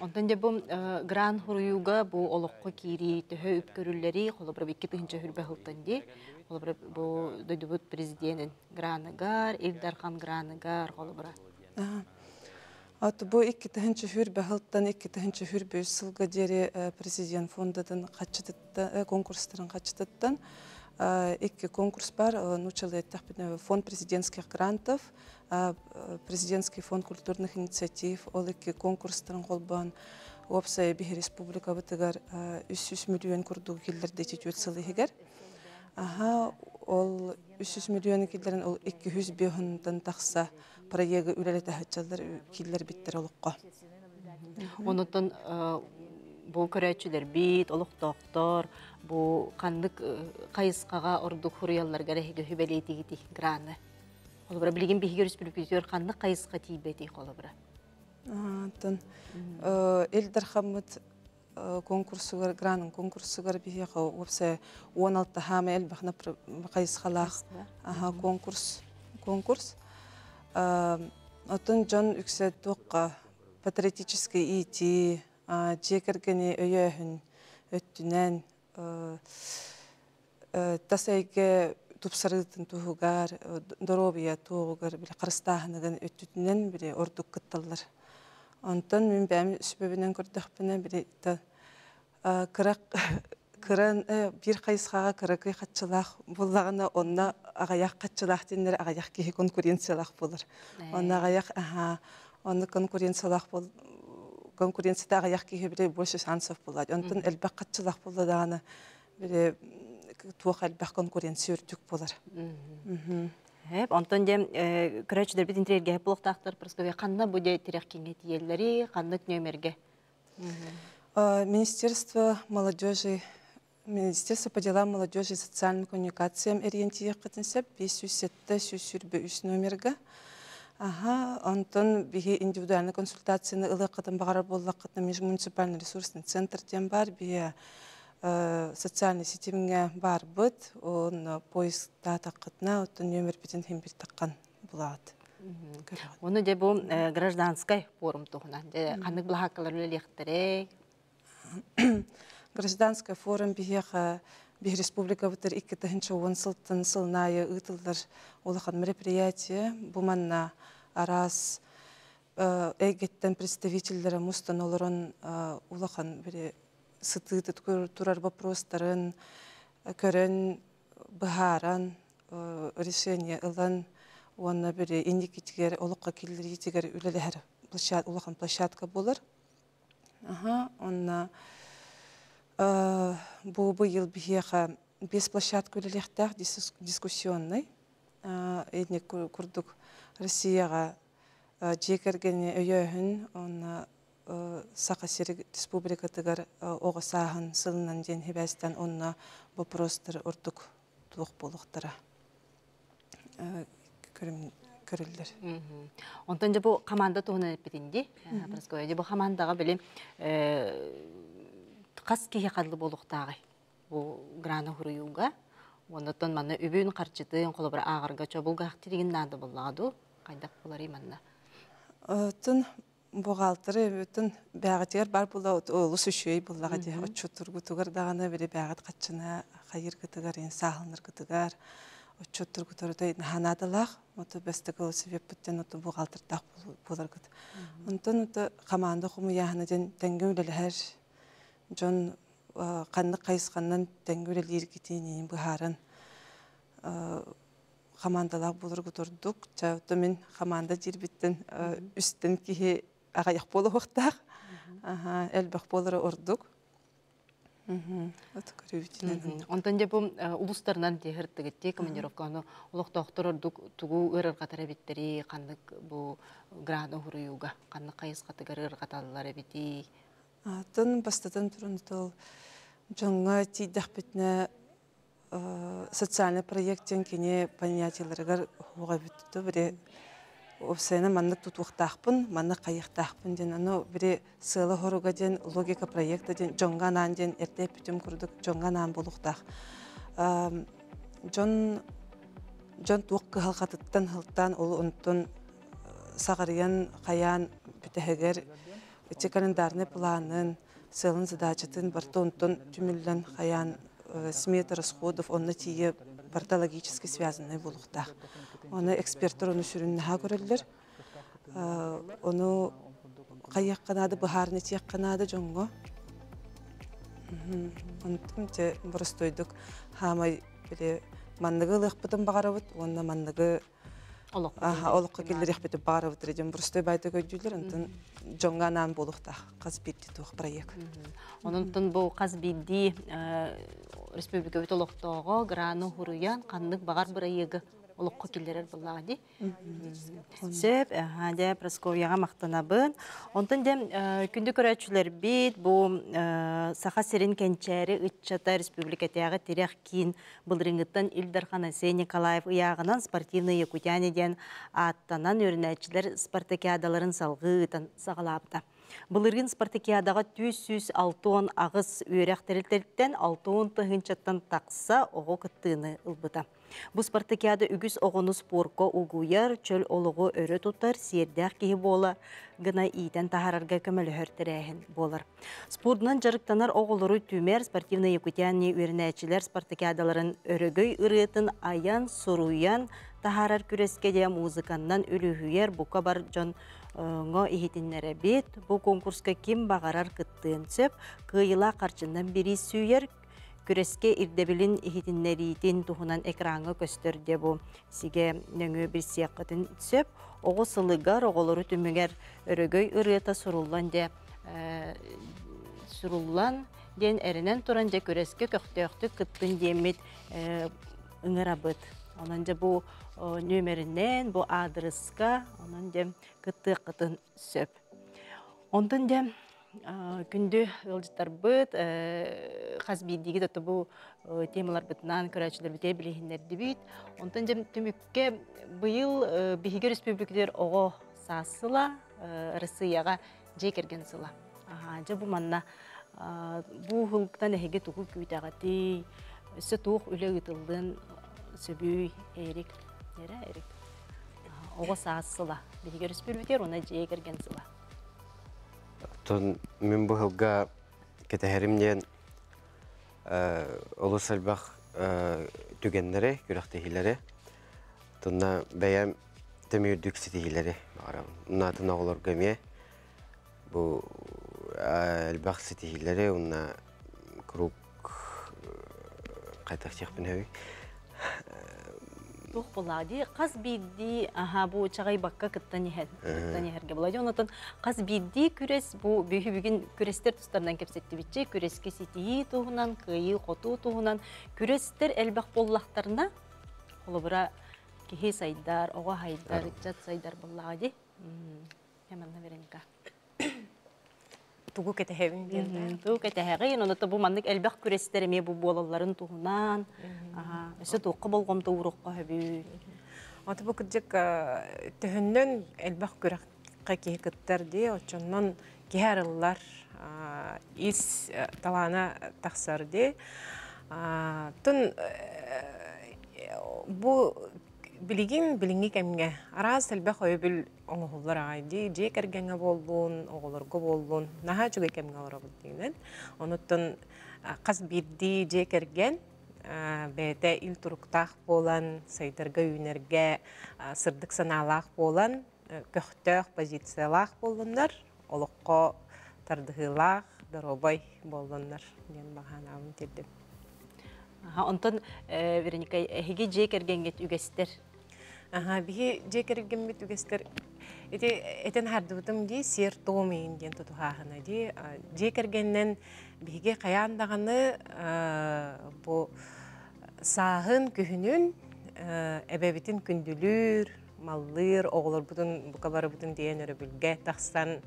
Онтон дьэ бу гран хуруйууга бу олоххо киирии төһө үп көрүллэрий, холобура 2020 сылтан дии, холобура бу дойдубут президенин граныгар, Ил Дархан граныгар, холобура. От бу 2020 сылтан 2025 сылга диэри президент фондатын хаччытыттан, конкурстарын хаччытыттан икки конкурс бар, нууччалыы эттэхпинэ, фонд президентских грантов, президентский фонд культурных инициатив, ол икки конкурстарын холбоон уопсай биһи республикабытыгар 300 миллион курдук киллэрдэ 4 сыл иһигэр. Аха, ол 300 миллион киллэрин ол 205 тахса проегы үлэлэтэ сылдьаллар киллэрбиттэр олоххо. Онутун бу көрөөччүлэрбит, олохтоохтор, бу ханнык хайысхаҕа ордук хуруйалларгар эһиги хүбэлиэтигити граны. Холобура, билигин биһиги өрөспүүбүлүкэтигэр ханнык хайысха тиийбэтий холобура? Оттон Ил Дархаммыт конкурсугар, гранын конкурсугар биһиэхэ уопсай 16 хаама элбэх хайысхалаах конкурс конкурс. Оттон дьон үксэ туохха патриотическай иитии, дьиэ кэргэни өйөөһүн өттүнэн тас эйгэ тупсарыытын туһугар, доруобуйа туоҕугар били харыстааһыныгын өттүтүнэн били ордук кытталлар. Онтон мин бэйэм сүбэбинэн көрдөхпүнэ били кыра кыран биир хайысхаҕа кыракый хаччылаах буоллаҕына онно аҕыйах хаччылаах диэннэр аҕыйах киһи конкуренциялаах буолар. Онно аҕыйах аха онно конкуренциялаах бол конкуренцията аҕыйах киһи били больше шансов буолар. Онтон элбэх хаччылаах буолла даҕаны били туох элбэх конкуренция үрдүк буолар. Хеп, онтон дьэ көрөөччүлэрбит интириэргэһэ буолуохтаахтар Прасковья ханна бу дьэ тирэх киҥҥэ тиийэллэри, ханнык нөмерге? Министерство молодежи Министерство по делам молодежи и социальным коммуникациям эрийэн сөп 507 123 номерга. Аха, онтон биһи индивидуальный консультацияны ылыаххытын баҕарар буоллаххытына межмуниципальный ресурсный центр диэн баар биһи социальный ситимҥэ баарбыт, он поиск даатаххытына оттон нөмербитин хим бир таххан булаат. Оны дьэ бу гражданскай форум туһунан дьэ ханнык былаһааккалар үлэлиэхтэрэй? Гражданскай форум биһиэхэ биһи республикабытыр 2010 сылтан сылнаайы ыытыллар улахан мероприятие. Бу манна араас эйгэттэн представительлere мустан олорон улахан бири сытыы турар вопростарын көрөн быһааран решение ылан уонна бири инникитигэр олоххо киллэриитигэр үлэлэһэр улахан площадка буолар. Аха, онна бу быйыл биһиэхэ бес площадка үлэлиэхтээх дискуссионный. Эдник курдук Россияҕа дьиэ кэргэни өйөөһүн, онна Саха сири республикатыгар оҕо сааһын сылынан диэн хибээстэн онно вопростар ордук туох буолуохтара көрүллэр. Онтон дьэ бу команда туһунан эппитин ди. Прасковья, дьэ бу командаҕа били хас киһи харлы буолуохтааҕый бу граны хуруйууга? Оннотон манна үбүн харчытын холобура ааҕарга чобулгаах тиригин наада буоллаҕа дуу? Хайдах буларый манна? Оттон бухгалтеры бүтүн бэҕэтигэр бар була олус үчүгэй буллаҕа дии отчуттургутугар даҕаны били бэҕэт хаччына хайыргытыгар ин сааһылныргытыгар отчуттургутар наһанаадалаах ото бэстик себеппиттен ото бухгалтердаах буоларгыт. Онтон ото команда хумуяһына ден тэҥҥэ үлэлэһэр дьон ханнык хайысханнан тэҥҥэ үлэлииргитин быһааран командалаах буоларгыт ордук. Ча мин команда диирбиттен үстен киһи аҕыйах буолуохтаах. Аха, элбэх буолара ордук. Онтон дьэ бу улустарынан тиэхэр командировканы олохтоохтор ордук тугу ыарырҕатар эбиттери, ханнык бу граны хуруйууга, ханнык хайысхатыгар ыарырҕаталлар эбитий? Атын бастатан туран тол дьоҥҥо тиийдэхпитинэ социальный проект диэн кини понятиеларыгар хуга бүттү бири опсайна маннык тутуохтаахпын, маннык хайыахтаахпын диэн аны бири сыала хоруга диэн логика проекта диэн дьоҥҥо анаан диэн эрдэ эппитим курдук дьоҥҥо анаан буолуохтаах. Дьон дьон туох кыһалҕатыттан хылтаан ол онтон саҕарыйан хайаан бүтэһигэр ити календарный планын, сыалын задачатын барыта онтон түмүллэн хайаан смета расходов онно тиийэ барыта логически связанный буолуохтаах. Оны эксперттер ону сүрүннэһэ көрөллөр. Ону Хайыахха наада, быһаарына этиэххэ наада дьоҥҥо. Онтум те боростуойдук хаамай били манныгы ылыахпытын баҕарабыт уонна манныгы олоххо киллэриэхпитин баҕарабыт диэн боростуой баайда көйдүүлэр. Онтон дьоҥҥо анаан буолуохтаах хас биирдии туох проект. Ононтон бу хас биирдии республикабыт олохтооҕо граны хуруйан ханнык баҕар бырайыагы олоххо киллэрэр буоллаҕа дии. Сөп, дьэ, Прасковьяҕа махтанабын. Онтон дьэ, күндү көрөөччүлэрбит, бу Саха сирин кэнчээри ыччата республикатааҕы тирэх киин былырыыҥҥыттан Ил Дархан Айсен Николаев ыйааҕынан «Спортивные якутяне» диэн ааттанан үөрэнээччилэр спартакиадаларын салҕыы ыытан саҕалаабыта. Былырыын спартакиадаҕа 468 үөрэх тэрилтэриттэн 60 тыһыынчаттан тахса оҕо кыттыыны ылбыта. Бу спартакиада үгүс оҕону спорка угуйар, чөл олоҕу өрө тутар, сиэрдээх киһи буола гына иитэн таһаарарга көмөлөһөр тэрээһин буолар. Спордунан дьарыктанар оҕолору түмэр спортивный якутяне үөрэнээччилэр спартакиадаларын өрөгөй ырыатын айан, суруйан таһаарар күрэскэ диэн музыканнан үлүһүйэр бука бар дьон ҥо иһитиннэрэбит. Бу конкурска ким баҕарар кыттыан сөп. Кыайыылаах харчынан бириис сүүйэр күрэскэ ирдэбилин иһитиннэриитин туһунан экраҥҥа көстөр дьэ бу сигэ нөҥүө билсиэххитин сөп. Оҕо сылыгар оҕолору түмүгэр өрөгөй ырыата суруллан дьэ суруллан диэн эрэнэн туран дьэ күрэскэ көхтөөхтүк кыттын диэммит ыҥырабыт. Онон дьэ бу нүөмэринэн, бу аадырыска онон дьэ кыттыаххытын сөп. Онтон дьэ күндү ыалдьыттарбыт хас биирдиигит ото бу темаларбытынан көрөөччүлэрбитигэр билиһиннэрдибит. Онтон дьэ түмүккэ быйыл биһиги республикатыгар оҕо саас сыла, Россияҕа дьиэ кэргэн сыла. Дьэ бу манна бу уһулуктан эһиги тугу күүтэҕитий? Өссө туох үлэ ыытыллыан сөбүй, Эрик? Эрэ, Эрик. Оҕо саас сыла. Биһиги өрөспүүбүлүкэтигэр уонна дьиэ кэргэн сыла. Оттон мин бу сылга кэтэһэрим диэн олус элбэх түгэннэри, күрэхтэһиилэри, тунна бэйэм төмүрдүк ситиһиилэри баҕарабын. Унаатын оҕолорго эмиэ бу элбэх ситиһиилэри уонна круг хайдах диэхпин сөбүй? Туох буоллаҕа дии, хас биирдии аха бу чаҕыйбакка кыттан иһэр, кыттан иһэргэ буолла дии. Онотон хас биирдии күрэс бу бүгүн күрэстэр тустарынан кэпсэттибитчи, күрэскэ ситиһии туһунан, кыайыы-хотуу туһунан күрэстэр элбэх буоллахтарына, холобура киһи сайдар, оҕо сайдар, ыччат сайдар буоллаҕа дии. Эманна Вероника. Тугу кэтэһэбин диэн. Тугу кэтэһэҕин, оното бу маннык элбэх күрэстэр эмиэ бу буолалларын туһунан, өссө туохха болҕомто ууруохха сөбүй? Ото бу кырдьык төһөннөн элбэх күрэххэ киһи кыттар дии, оччоннон киһи арыллар, ис талаана тахсар дии. Тун бу билигин билиҥҥи кэмҥэ араас элбэх өйөбүл оҥоһуллар аҕай дии, дьиэ кэргэҥҥэ буоллун, оҕолорго буоллун, наһаа үчүгэй кэмҥэ олоробут диинэн. Онуттан хас биирдии дьиэ кэргэн бэйэтэ ил туруктаах буолан, сайдарга үүнэргэ сырдык санаалаах буолан, көхтөөх позициялаах буоллуннар, олоххо тардыһыылаах, доруобай буоллуннар диэн баҕа санаабын тиэрдим. Онтон Вероника, эһиги дьиэ кэргэҥҥит үгэстэр? Аха, биһи дьиэ кэргэммит үгэстэр ити этэн хардыбытым дии, сиэр-туом иин диэн тутуһааһына дии. Дьиэ кэргэнинэн биһиги хайаан даҕаны бу сааһын, күһүнүн эбэбитин күндүлүүр, маллыыр, оҕолорбутун бука барыбытын диэн өрөбүлгэ тахсан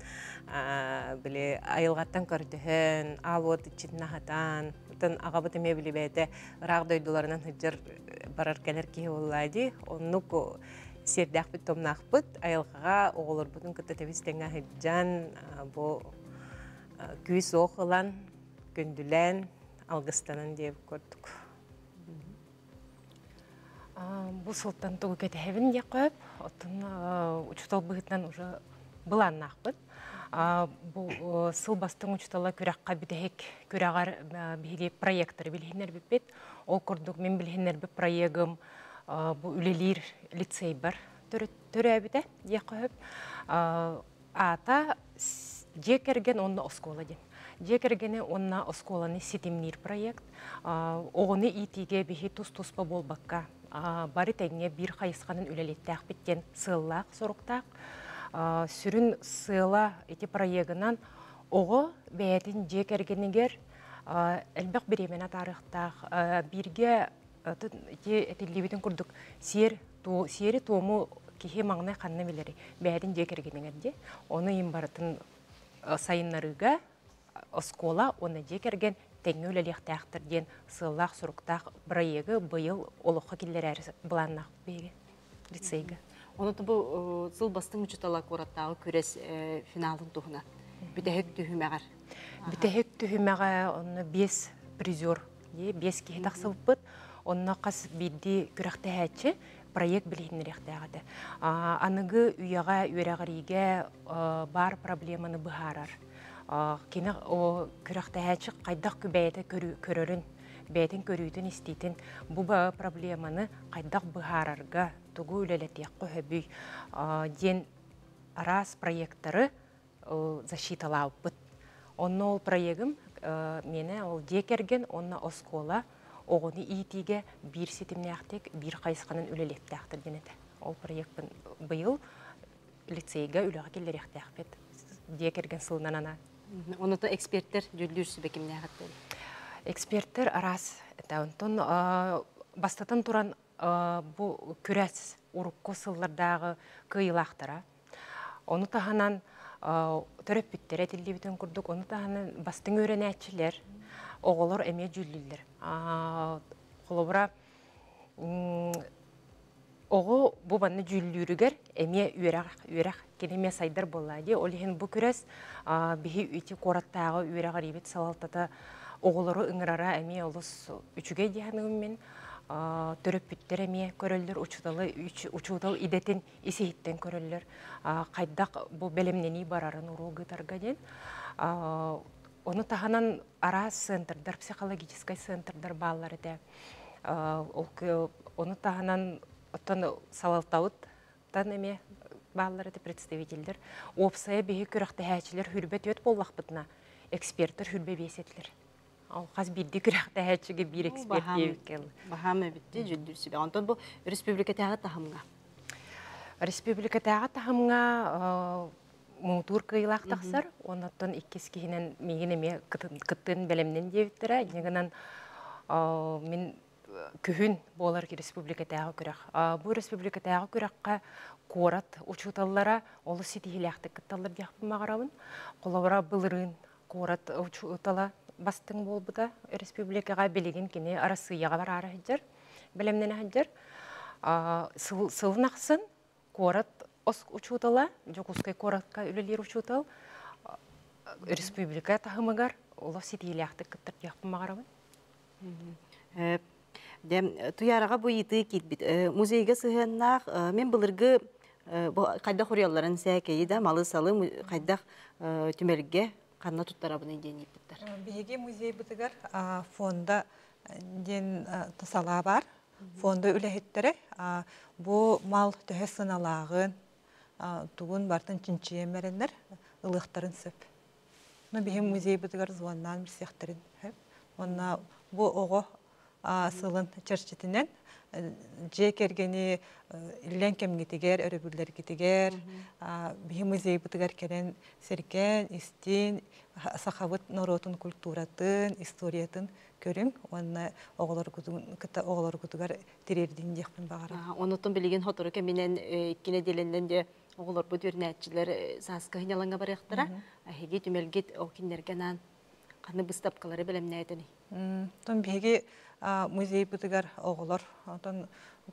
били айылҕаттан көрдөһөн, аал уот иччитин аһатан, оттон аҕабыт эмиэ били бэйэтэ ыраах дойдуларынан сылдьар барар кэлэр киһи буоллаа дии. Оннук сиэрдээхпит томнаахпыт айылҕаҕа оҕолорбутун кытта тэбис тэҥҥэ сылдьан бу күүс уох ылан, күндүлээн, алгыстанан диэбит курдук. Бу сылтан тугу кэтэһэбин диэххэ сөп. Оттон учуутал быһыытынан уже былааннаахпыт. Бу сыл бастыҥ учуутала күрэххэ бүтэһик күрэҕэр биһиги проекторы билиһиннэрбиппит. Ол курдук мин билиһиннэрбит проегым бу үлэлиир лицейбар төрөөбүтэ диэххэ сөп. Аата дьиэ кэргэн уонна оскуола диэн. Дьиэ кэргэни уонна оскуоланы ситимниир проект. Оҕону иитиигэ биһи тус-туспа буолбакка, бары тэҥҥэ биир хайысханан үлэлиэхтээхпит диэн сыаллаах, соруктаах. Сүрүн сыала ити проегынан оҕо бэйэтин дьиэ кэргэнигэр элбэх бириэмэни атаарыахтаах, бииргэ ити этиллибитин курдук сиэр сиэри-туому киһи маҥнай ханна билэрий бэйэтин дьиэ кэргэнигэр дии ону иһин барытын сайыннарыыга оскуола уонна дьиэ кэргэн тэҥҥэ үлэлиэхтээхтэр диэн сыаллаах-соруктаах бырайыагы быйыл олоххо киллэрээри былааннаах биһиги лицейгэ. Онон бу сыл бастыҥ учуутала куораттааҕы күрэс финалын туһунан бүтэһик түһүмэҕэр. Бүтэһик түһүмэҕэ онно биэс призер биэс киһи тахсыбыппыт. Онно хас биирдии күрэхтэһээччи проект билиһиннэриэхтээх этэ. Аныгы үйэҕэ үөрэҕириигэ баар проблеманы быһаарар. Кини күрэхтэһээччи хайдах бэйэтэ көрөрүн, бэйэтин көрүүтүн-истиитин бу проблеманы хайдах быһаарарга, тугу үлэлэтиэххэ сөбүй диэн араас проекттары защиталаабыппыт. Онно ол проегым миэнэ ол дьиэ кэргэн уонна оскуола оҕону иитиигэ биир ситимнээхтик, биир хайысханан үлэлиэхтээхтэр диэн этэ. Ол проекпын быйыл лицейгэ үлэҕэ киллэриэхтээхпит дьиэ кэргэн сылынан анаан. Оното эксперттэр дьүүллүүр сүбэ кимнээхиттэр? Эксперттэр араас этэ. Онтон бастатан туран бу күрэс урукку сыллардааҕы кыайыылаахтара. Ону таһынан төрөппүттэрэ этиллибитин курдук, ону таһынан бастыҥ үөрэнээччилэр, оҕолор эмиэ дьүүллүүллэр. Холобура, оҕо бу манна дьүүллүүрүгэр эмиэ үөрэх, үөрэх кини эмиэ сайдар буоллаа дии. Ол иһин бу күрэс биһи ити куораттааҕы үөрэҕириибит салалтата оҕолору ыҥырара эмиэ олус үчүгэй дии саныыбын мин. Төрөппүттэр эмиэ көрөллөр, учууталы учуутал идэтин ис-иһиттэн көрөллөр. Хайдах бу бэлэмнэнии барарын уруок ыытарга диэн. Ону таһынан араас центрдар, психологическай центрдар бааллар этэ. Ону таһынан оттон салалтабыттан эмиэ бааллар этэ представителлэр. Уопсайа биһи күрэхтэһээччилэр хүрбэ түөрт буоллахпытына, эксперттэр 25 этилэр. Ол хас биирдии күрэхтэһээччигэ биир эксперт диэбиккэ Баһаам эбитти дьүлдүр сүбэ. Онтон бу республикатааҕы таһымҥа. Республикатааҕы таһымҥа муҥутуур кыайыылаах тахсар. Оннуттан иккис киһинэн миигин эмиэ кыттыын бэлэмнэн диэбиттэрэ. Инньэ гынан мин күһүн буолар республикатааҕы күрэх. Бу республикатааҕы күрэххэ куорат учууталлара олус ситиһиилээхтик кытталлар диэхпин баҕарабын. Холобура, былырыын куорат учуутала бастыҥ буолбута республикаҕа билигин кини Арассыыйаҕа бараары сылдьар, бэлэмнэнэ сылдьар. Сылын ахсын куорат учуутала, Дьокуускай куоракка үлэлиир учуутал республика таһымыгар олох ситиһиилээхтик кыттар диэхпин баҕарабын. Туйаараҕа бу ыйытыы киирбит. Музейга сыһыаннаах мин былыргы хайдах уруйалларын сээкэйи да малы-салы хайдах түмэлгэ ханна туттарабыный диэн ыйыппыттар. Биһиги музейбытыгар фонда диэн салаа баар. Фонда үлэһиттэрэ бу мал төһө сыналааҕын, тугун барытын чинчийэн бэрэннэр ылыахтарын сөп. Ну, биһи музейбытыгар звоннаан билсиэхтэрин сөп. Уонна бу оҕо сылын чэрчитинэн дьиэ кэргэни иллэҥ кэмҥитигэр, өрөбүллэргитигэр биһи музейбытыгар кэлэн сэргээн, истин, сахабыт норуотун культуратын, историятын көрүҥ уонна оҕолоргутун кытта оҕолоргутугар тириэрдин диэхпин баҕарабын. Онутун билигин сотору кэминэн икки нэдиэлэннэн дьэ оҕолорбут үөрэнээччилэр сааскы сынньалаҥҥа барыахтара. Эһиги түмэлгит ол кинилэргэ анаан ханнык быыстапкалары бэлэмнээтиний? Оттон биһиги музейбытыгар оҕолор отон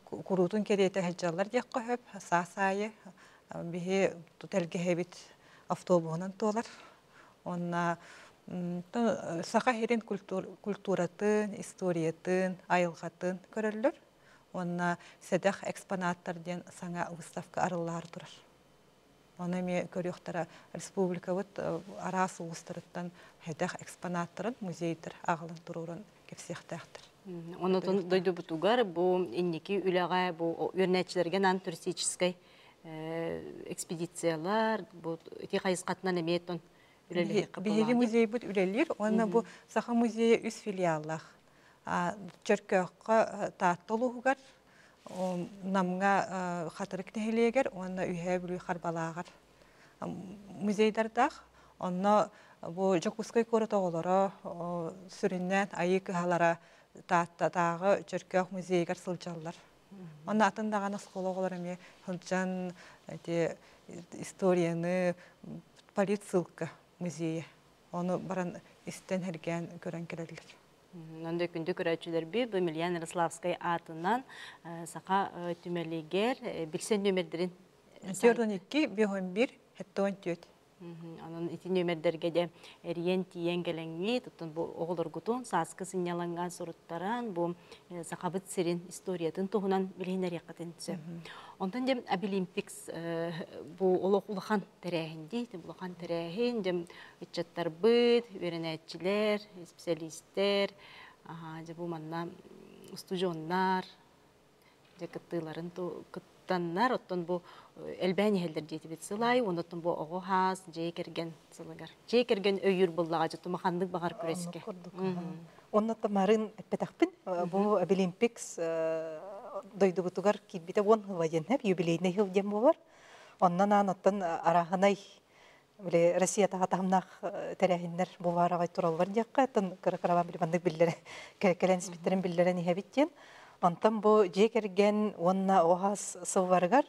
куруутун кэриэтэ сылдьаллар диэххэ сөп. Саас аайы биһи тэлгэһэбит автобуһунан туолар. Уонна Саха сирин культуратын, историятын, айылҕатын көрөллөр. Уонна сэдэх экспонаттар диэн саҥа выставка арыллаары турар. Ону эмиэ көрүөхтэрэ республикабыт араас улуустарыттан сэдэх экспонаттарын музейдар аҕалан туруоран кэпсиэхтээхтэр. Онотон дойдубутугар бу инники үлэҕэ бу үөрэнээччилэргэ анаан туристическай Экспедициялар, бу ити хайысхатынан эмиэ үлэлиир. Биһиги музейбыт үлэлиир, уонна бу Саха музейа үс филиаллаах. Чөркөөххө Таатта улууһугар, Намҥа Хатырык нэһилиэгэр уонна Үһээ Бүлүү Харбалааҕар музейдардаах. Онно бу Дьокуускай куорат оҕолоро сүрүннээн Айыы кыһалара Тааттатааҕы Чөркөөх музейыгар сылдьаллар. Онно атын даҕаны оскуола оҕолоро эмиэ сылдьан ити историяны политсылка музейа ону баран истэн хэргээн көрөн кэлэллэр. Онон күндү көрөөччүлэрбит бу Емельян Ярославскай аатынан Саха түмэлигэр билсэн нүөмэрдэрин 42 51 74. Онон ити нүөмэрдэргэ де эрийэн тиийэн кэлэҥҥит, оттон бу оҕолоргутун сааскы сынньалаҥҥа суруттаран, бу Сахабыт сирин историятын туһунан билиһиннэриэххитин сөп. Онтон дьэ Абилимпикс бу олох улахан тэрээһин дии, улахан тэрээһин, дьэ ыччаттарбыт, үөрэнээччилэр, специалистэр, дьэ бу манна устудьуоннар, дьэ кыттыыларын кыттаннар, оттон бу элбээн иһэллэр диэтибит сыл аайы, оттон бу оҕо хаас, дьиэ кэргэн сылыгар. Дьиэ кэргэн өйүүр буллаҕа дьэ тумаханнык баҕар күрэскэ. Онно тамарын эппэтэхпин, бу Абилимпикс дойдубутугар киирбитэ уон сыла диэн юбилейный сыл диэн буолар. Оннон аан оттон арааһынай били Россия таһымнаах тэрээһиннэр бу баарагай тураллар диэххэ, оттон кыра-кыралаан били маннык биллэрэ кэлэн испиттерин биллэрэн иһэбит диэн. Онтон бу дьиэ кэргэн уонна оҕо сылларыгар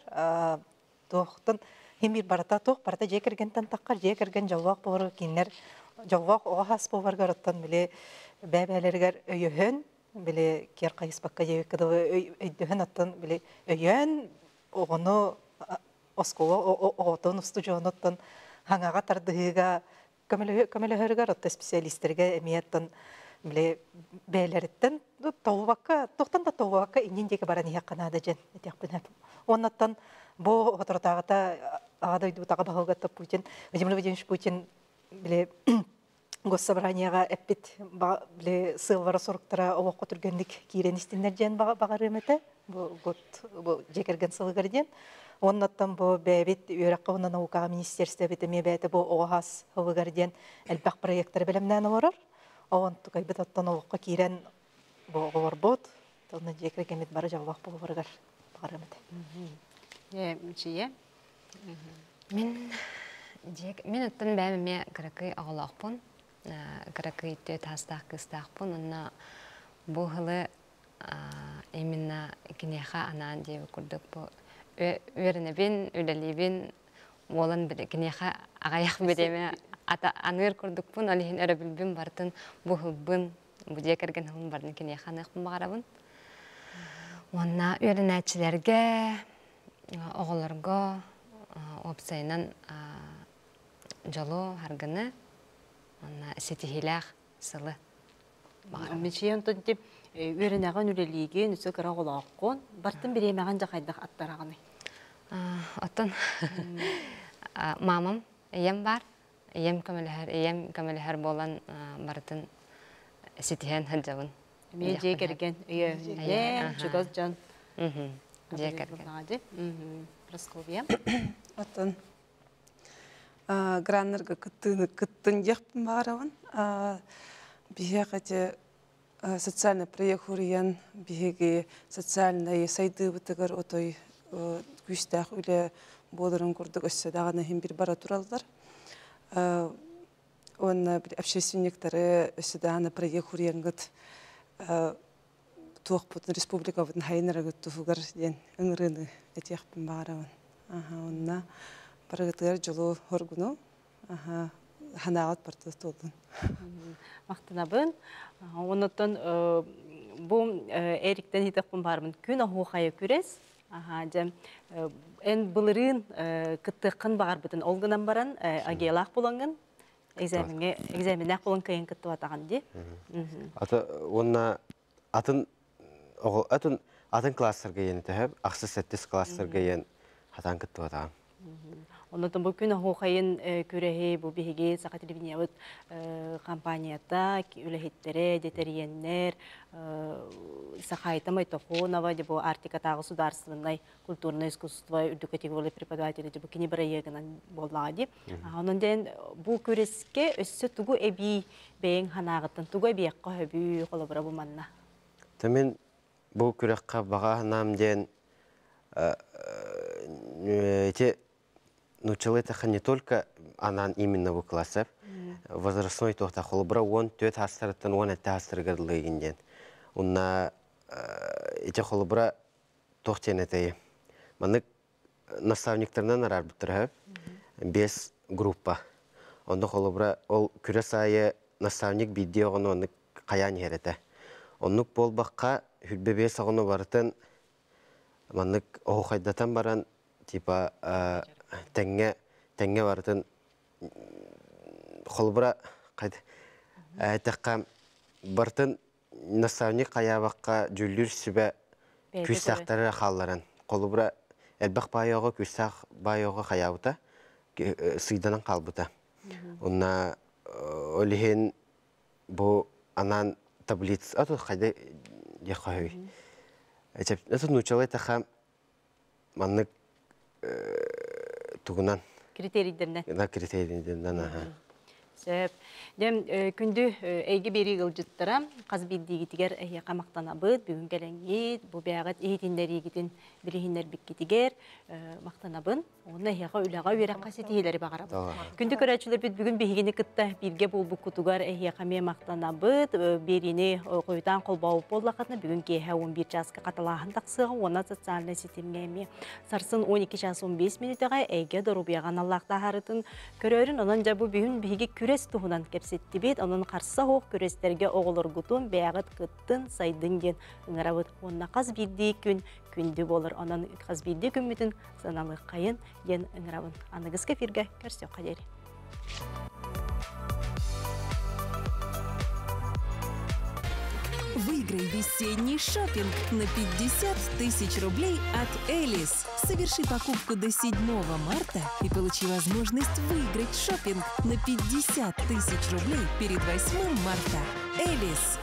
туохтан химир барата туох барата дьиэ кэргэнтэн таххар, дьиэ кэргэн дьоллоох буолар, кинилэр дьоллоох оҕо хас буоларгар оттон били бэйэ-бэйэлэригэр өйөһөн, били киэр хайыспакка диэбиккэ дылы өйдөһөн, оттон били өйөөн оҕону оскуола оҕотун устудьуонуттан хаҥаҕа тардыһыыга көмөлөһөрүгэр отто специалистерге эмиэ оттон били бэйэлэриттэн толубакка тохтон да толубакка иннин диэки баран иһиэххэ наада дьэн этиэхпин. Оннуттан бу хоторотааҕыта аҕа дойдубутаҕа баһылыгатта Путин, Владимир Владимирович Путин били госсобранияҕа эппит били сыаллара соруктара олоххо түргэнник киирэн истиннэр диэн баҕарыам этэ бу год бу дьиэ кэргэн сылыгар диэн. Оннуттан бу бэйэбит үөрэххэ уонна наукаҕа министерствобит эмиэ бэйэтэ бу оҕо хас сылыгар диэн элбэх проекттары бэлэмнээн олорор. Оҕон тукайбыт оттон олоххо киирэн бу оҕолорбут онно дьиэ кэргэммит бары дьоллоох буоларыгар баҕарыам этэ. Мичийэ. Мин мин оттон бэйэм эмиэ кыракый оҕолоохпун, кыракый түөрт саастаах кыыстаахпын, онно бу сылы именно киниэхэ анаан диэбит курдук бу үөрэнэбин, үлэлиибин, уолан киниэхэ аҕыйах бириэмэ аныыр курдукпун, ол иһин өрөбүлбүн барытын бу сылбын, бу дьиэ кэргэн сылын барын киниэхэ аныахпын баҕарабын. Уонна үөрэнээччилэргэ, оҕолорго уопсайынан дьолу, харгыны, уонна ситиһиилээх сылы баҕарабын. Мичийэ, онтон ити үөрэнэҕин, үлэлиигин, өссө кыра оҕолооххун, бартын бириэмэҕин дьэ хайдах аттараҕыный? Оттон мамам, ийэм бар, ийэм көмөлөһөр, ийэм көмөлөһөр буолан барытын ситиһэн сылдьабын. Эмиэ дьиэ кэргэн өйөөнүнэн, чугас дьон. Дьиэ кэргэн. Прасковья. Оттон граннарга кыттыыны кыттын диэхпин баҕарабын. Биһиэхэ ити социальный проект хуруйан биһиги социальный сайдыыбытыгар отой күүстээх үлэ буоларын курдук өссө даҕаны иһин бир бара тураллар. Уонна общественниктары өссө даҕаны проект хуруйаҥҥыт туохпутун республикабытын хайынарагыт туһугар диэн ыҥырыыны этиэхпин баҕарабын. Онно барыгытыгар дьолу хоргуну ханаҕыт барта туоллун. Махтанабын. Оннуттан бу Эриктен хитеппин бармын күн оһуохайа күрэс. Дьэ эн былырыын кыттыаххын баҕарбытын ол гынан баран агиялаах булаҥҥын экзамеҥҥэ экзаменнээх булан кыайан кыттыбатаҕын дии. Ата уонна атын оҕо атын атын класстарга иэн тэһэп, ахсыс сэттис класстарга иэн хатаан кыттыбатаҕым. Оннотон бу күн оһуохайын күрэһи бу биһиги Саха телевидениябыт компанията, үлэһиттэрэ, детериеннер, Сахайта Майтохонова, бу Арктикатааҕы государственнай культурное искусство үрдүк категория преподавателя бу кини бырайыагынан буоллаҕа дии. Онон диэн бу күрэскэ өссө тугу эбии бэйэҥ санааҕыттан тугу эбиэххэ хөбүү холобура бу манна? Та мин бу күрэххэ баҕа санаам диэн эти нууччалыы эттэххэ не только анаан именно бу классов возрастной туохта холобура 14 хаастарыттан 17 хаастарыгар дылы диэн. Онна ити холобура туох диэн этэйи. Маннык наставниктарынан араарбыттар бес группа. Онно холобура ол күрэс аайы наставник биирдии оҕону оннук хайаан иһэр этэ. Оннук буолбакка 25 оҕону барытын маннык оһуохайдатан баран типа тэҥҥэ тэҥҥэ барытын холобура эттэххэ барытын наставник хайаабакка дьүүллүүр сүбэ күүстээхтэрэ хаалларан холобура элбэх баайоҕо күүстээх баайоҕо хайаабыта сыйданан хаалбыта. Онна ол иһин бу анаан таблица ато хайда диэххэ Это нууччалыы эттэххэ маннык тугунан Критерийдеринэн. Да, критерийдеринэн, аха. Сөп. Дем күндү эйги бери ылдьыттара хас биирдиигитигэр эһиэхэ махтанабыт, бүгүн кэлэҥҥит, бу бэҕэт иһитиннэриигитин билиһиннэрбиккитигэр махтанабын. Онно эһиэхэ үлэҕэ үөрэххэ ситиһиилэри баҕарабын. Күндү көрөөччүлэрбит бүгүн биһигини кытта бииргэ буолбуккутугар эһиэхэ эмиэ махтанабыт. Биэриини хойутаан холбообут буоллаххытына бүгүн киэһэ 11 чааска хатылааһын тахсыаҕа уонна социальнай ситимҥэ эмиэ сарсын 12 час 15 мүнүүтэҕэ эйгэ доруобуйаҕа аналлаах таһаарытын көрөөрүн. Онон дьэ бу бүгүн биһиги күрэс туһунан кэпсэттибит. Онон харса оһох күрэстэргэ оҕолоргутун бэйэҕит кыттын, сайдын диэн ыҥырабыт. Уонна хас биирдии күн күндү буолар. Онон хас биирдии күммүтүн сыаналыаххайын диэн ыҥырабын. Аныгыскы эфиргэ көрсүөххэ диэри. Выиграй весенний шопинг на 50 тысяч рублей от Элис. Соверши покупку до 7 марта и получи возможность выиграть шопинг на 50 тысяч рублей перед 8 марта. Элис.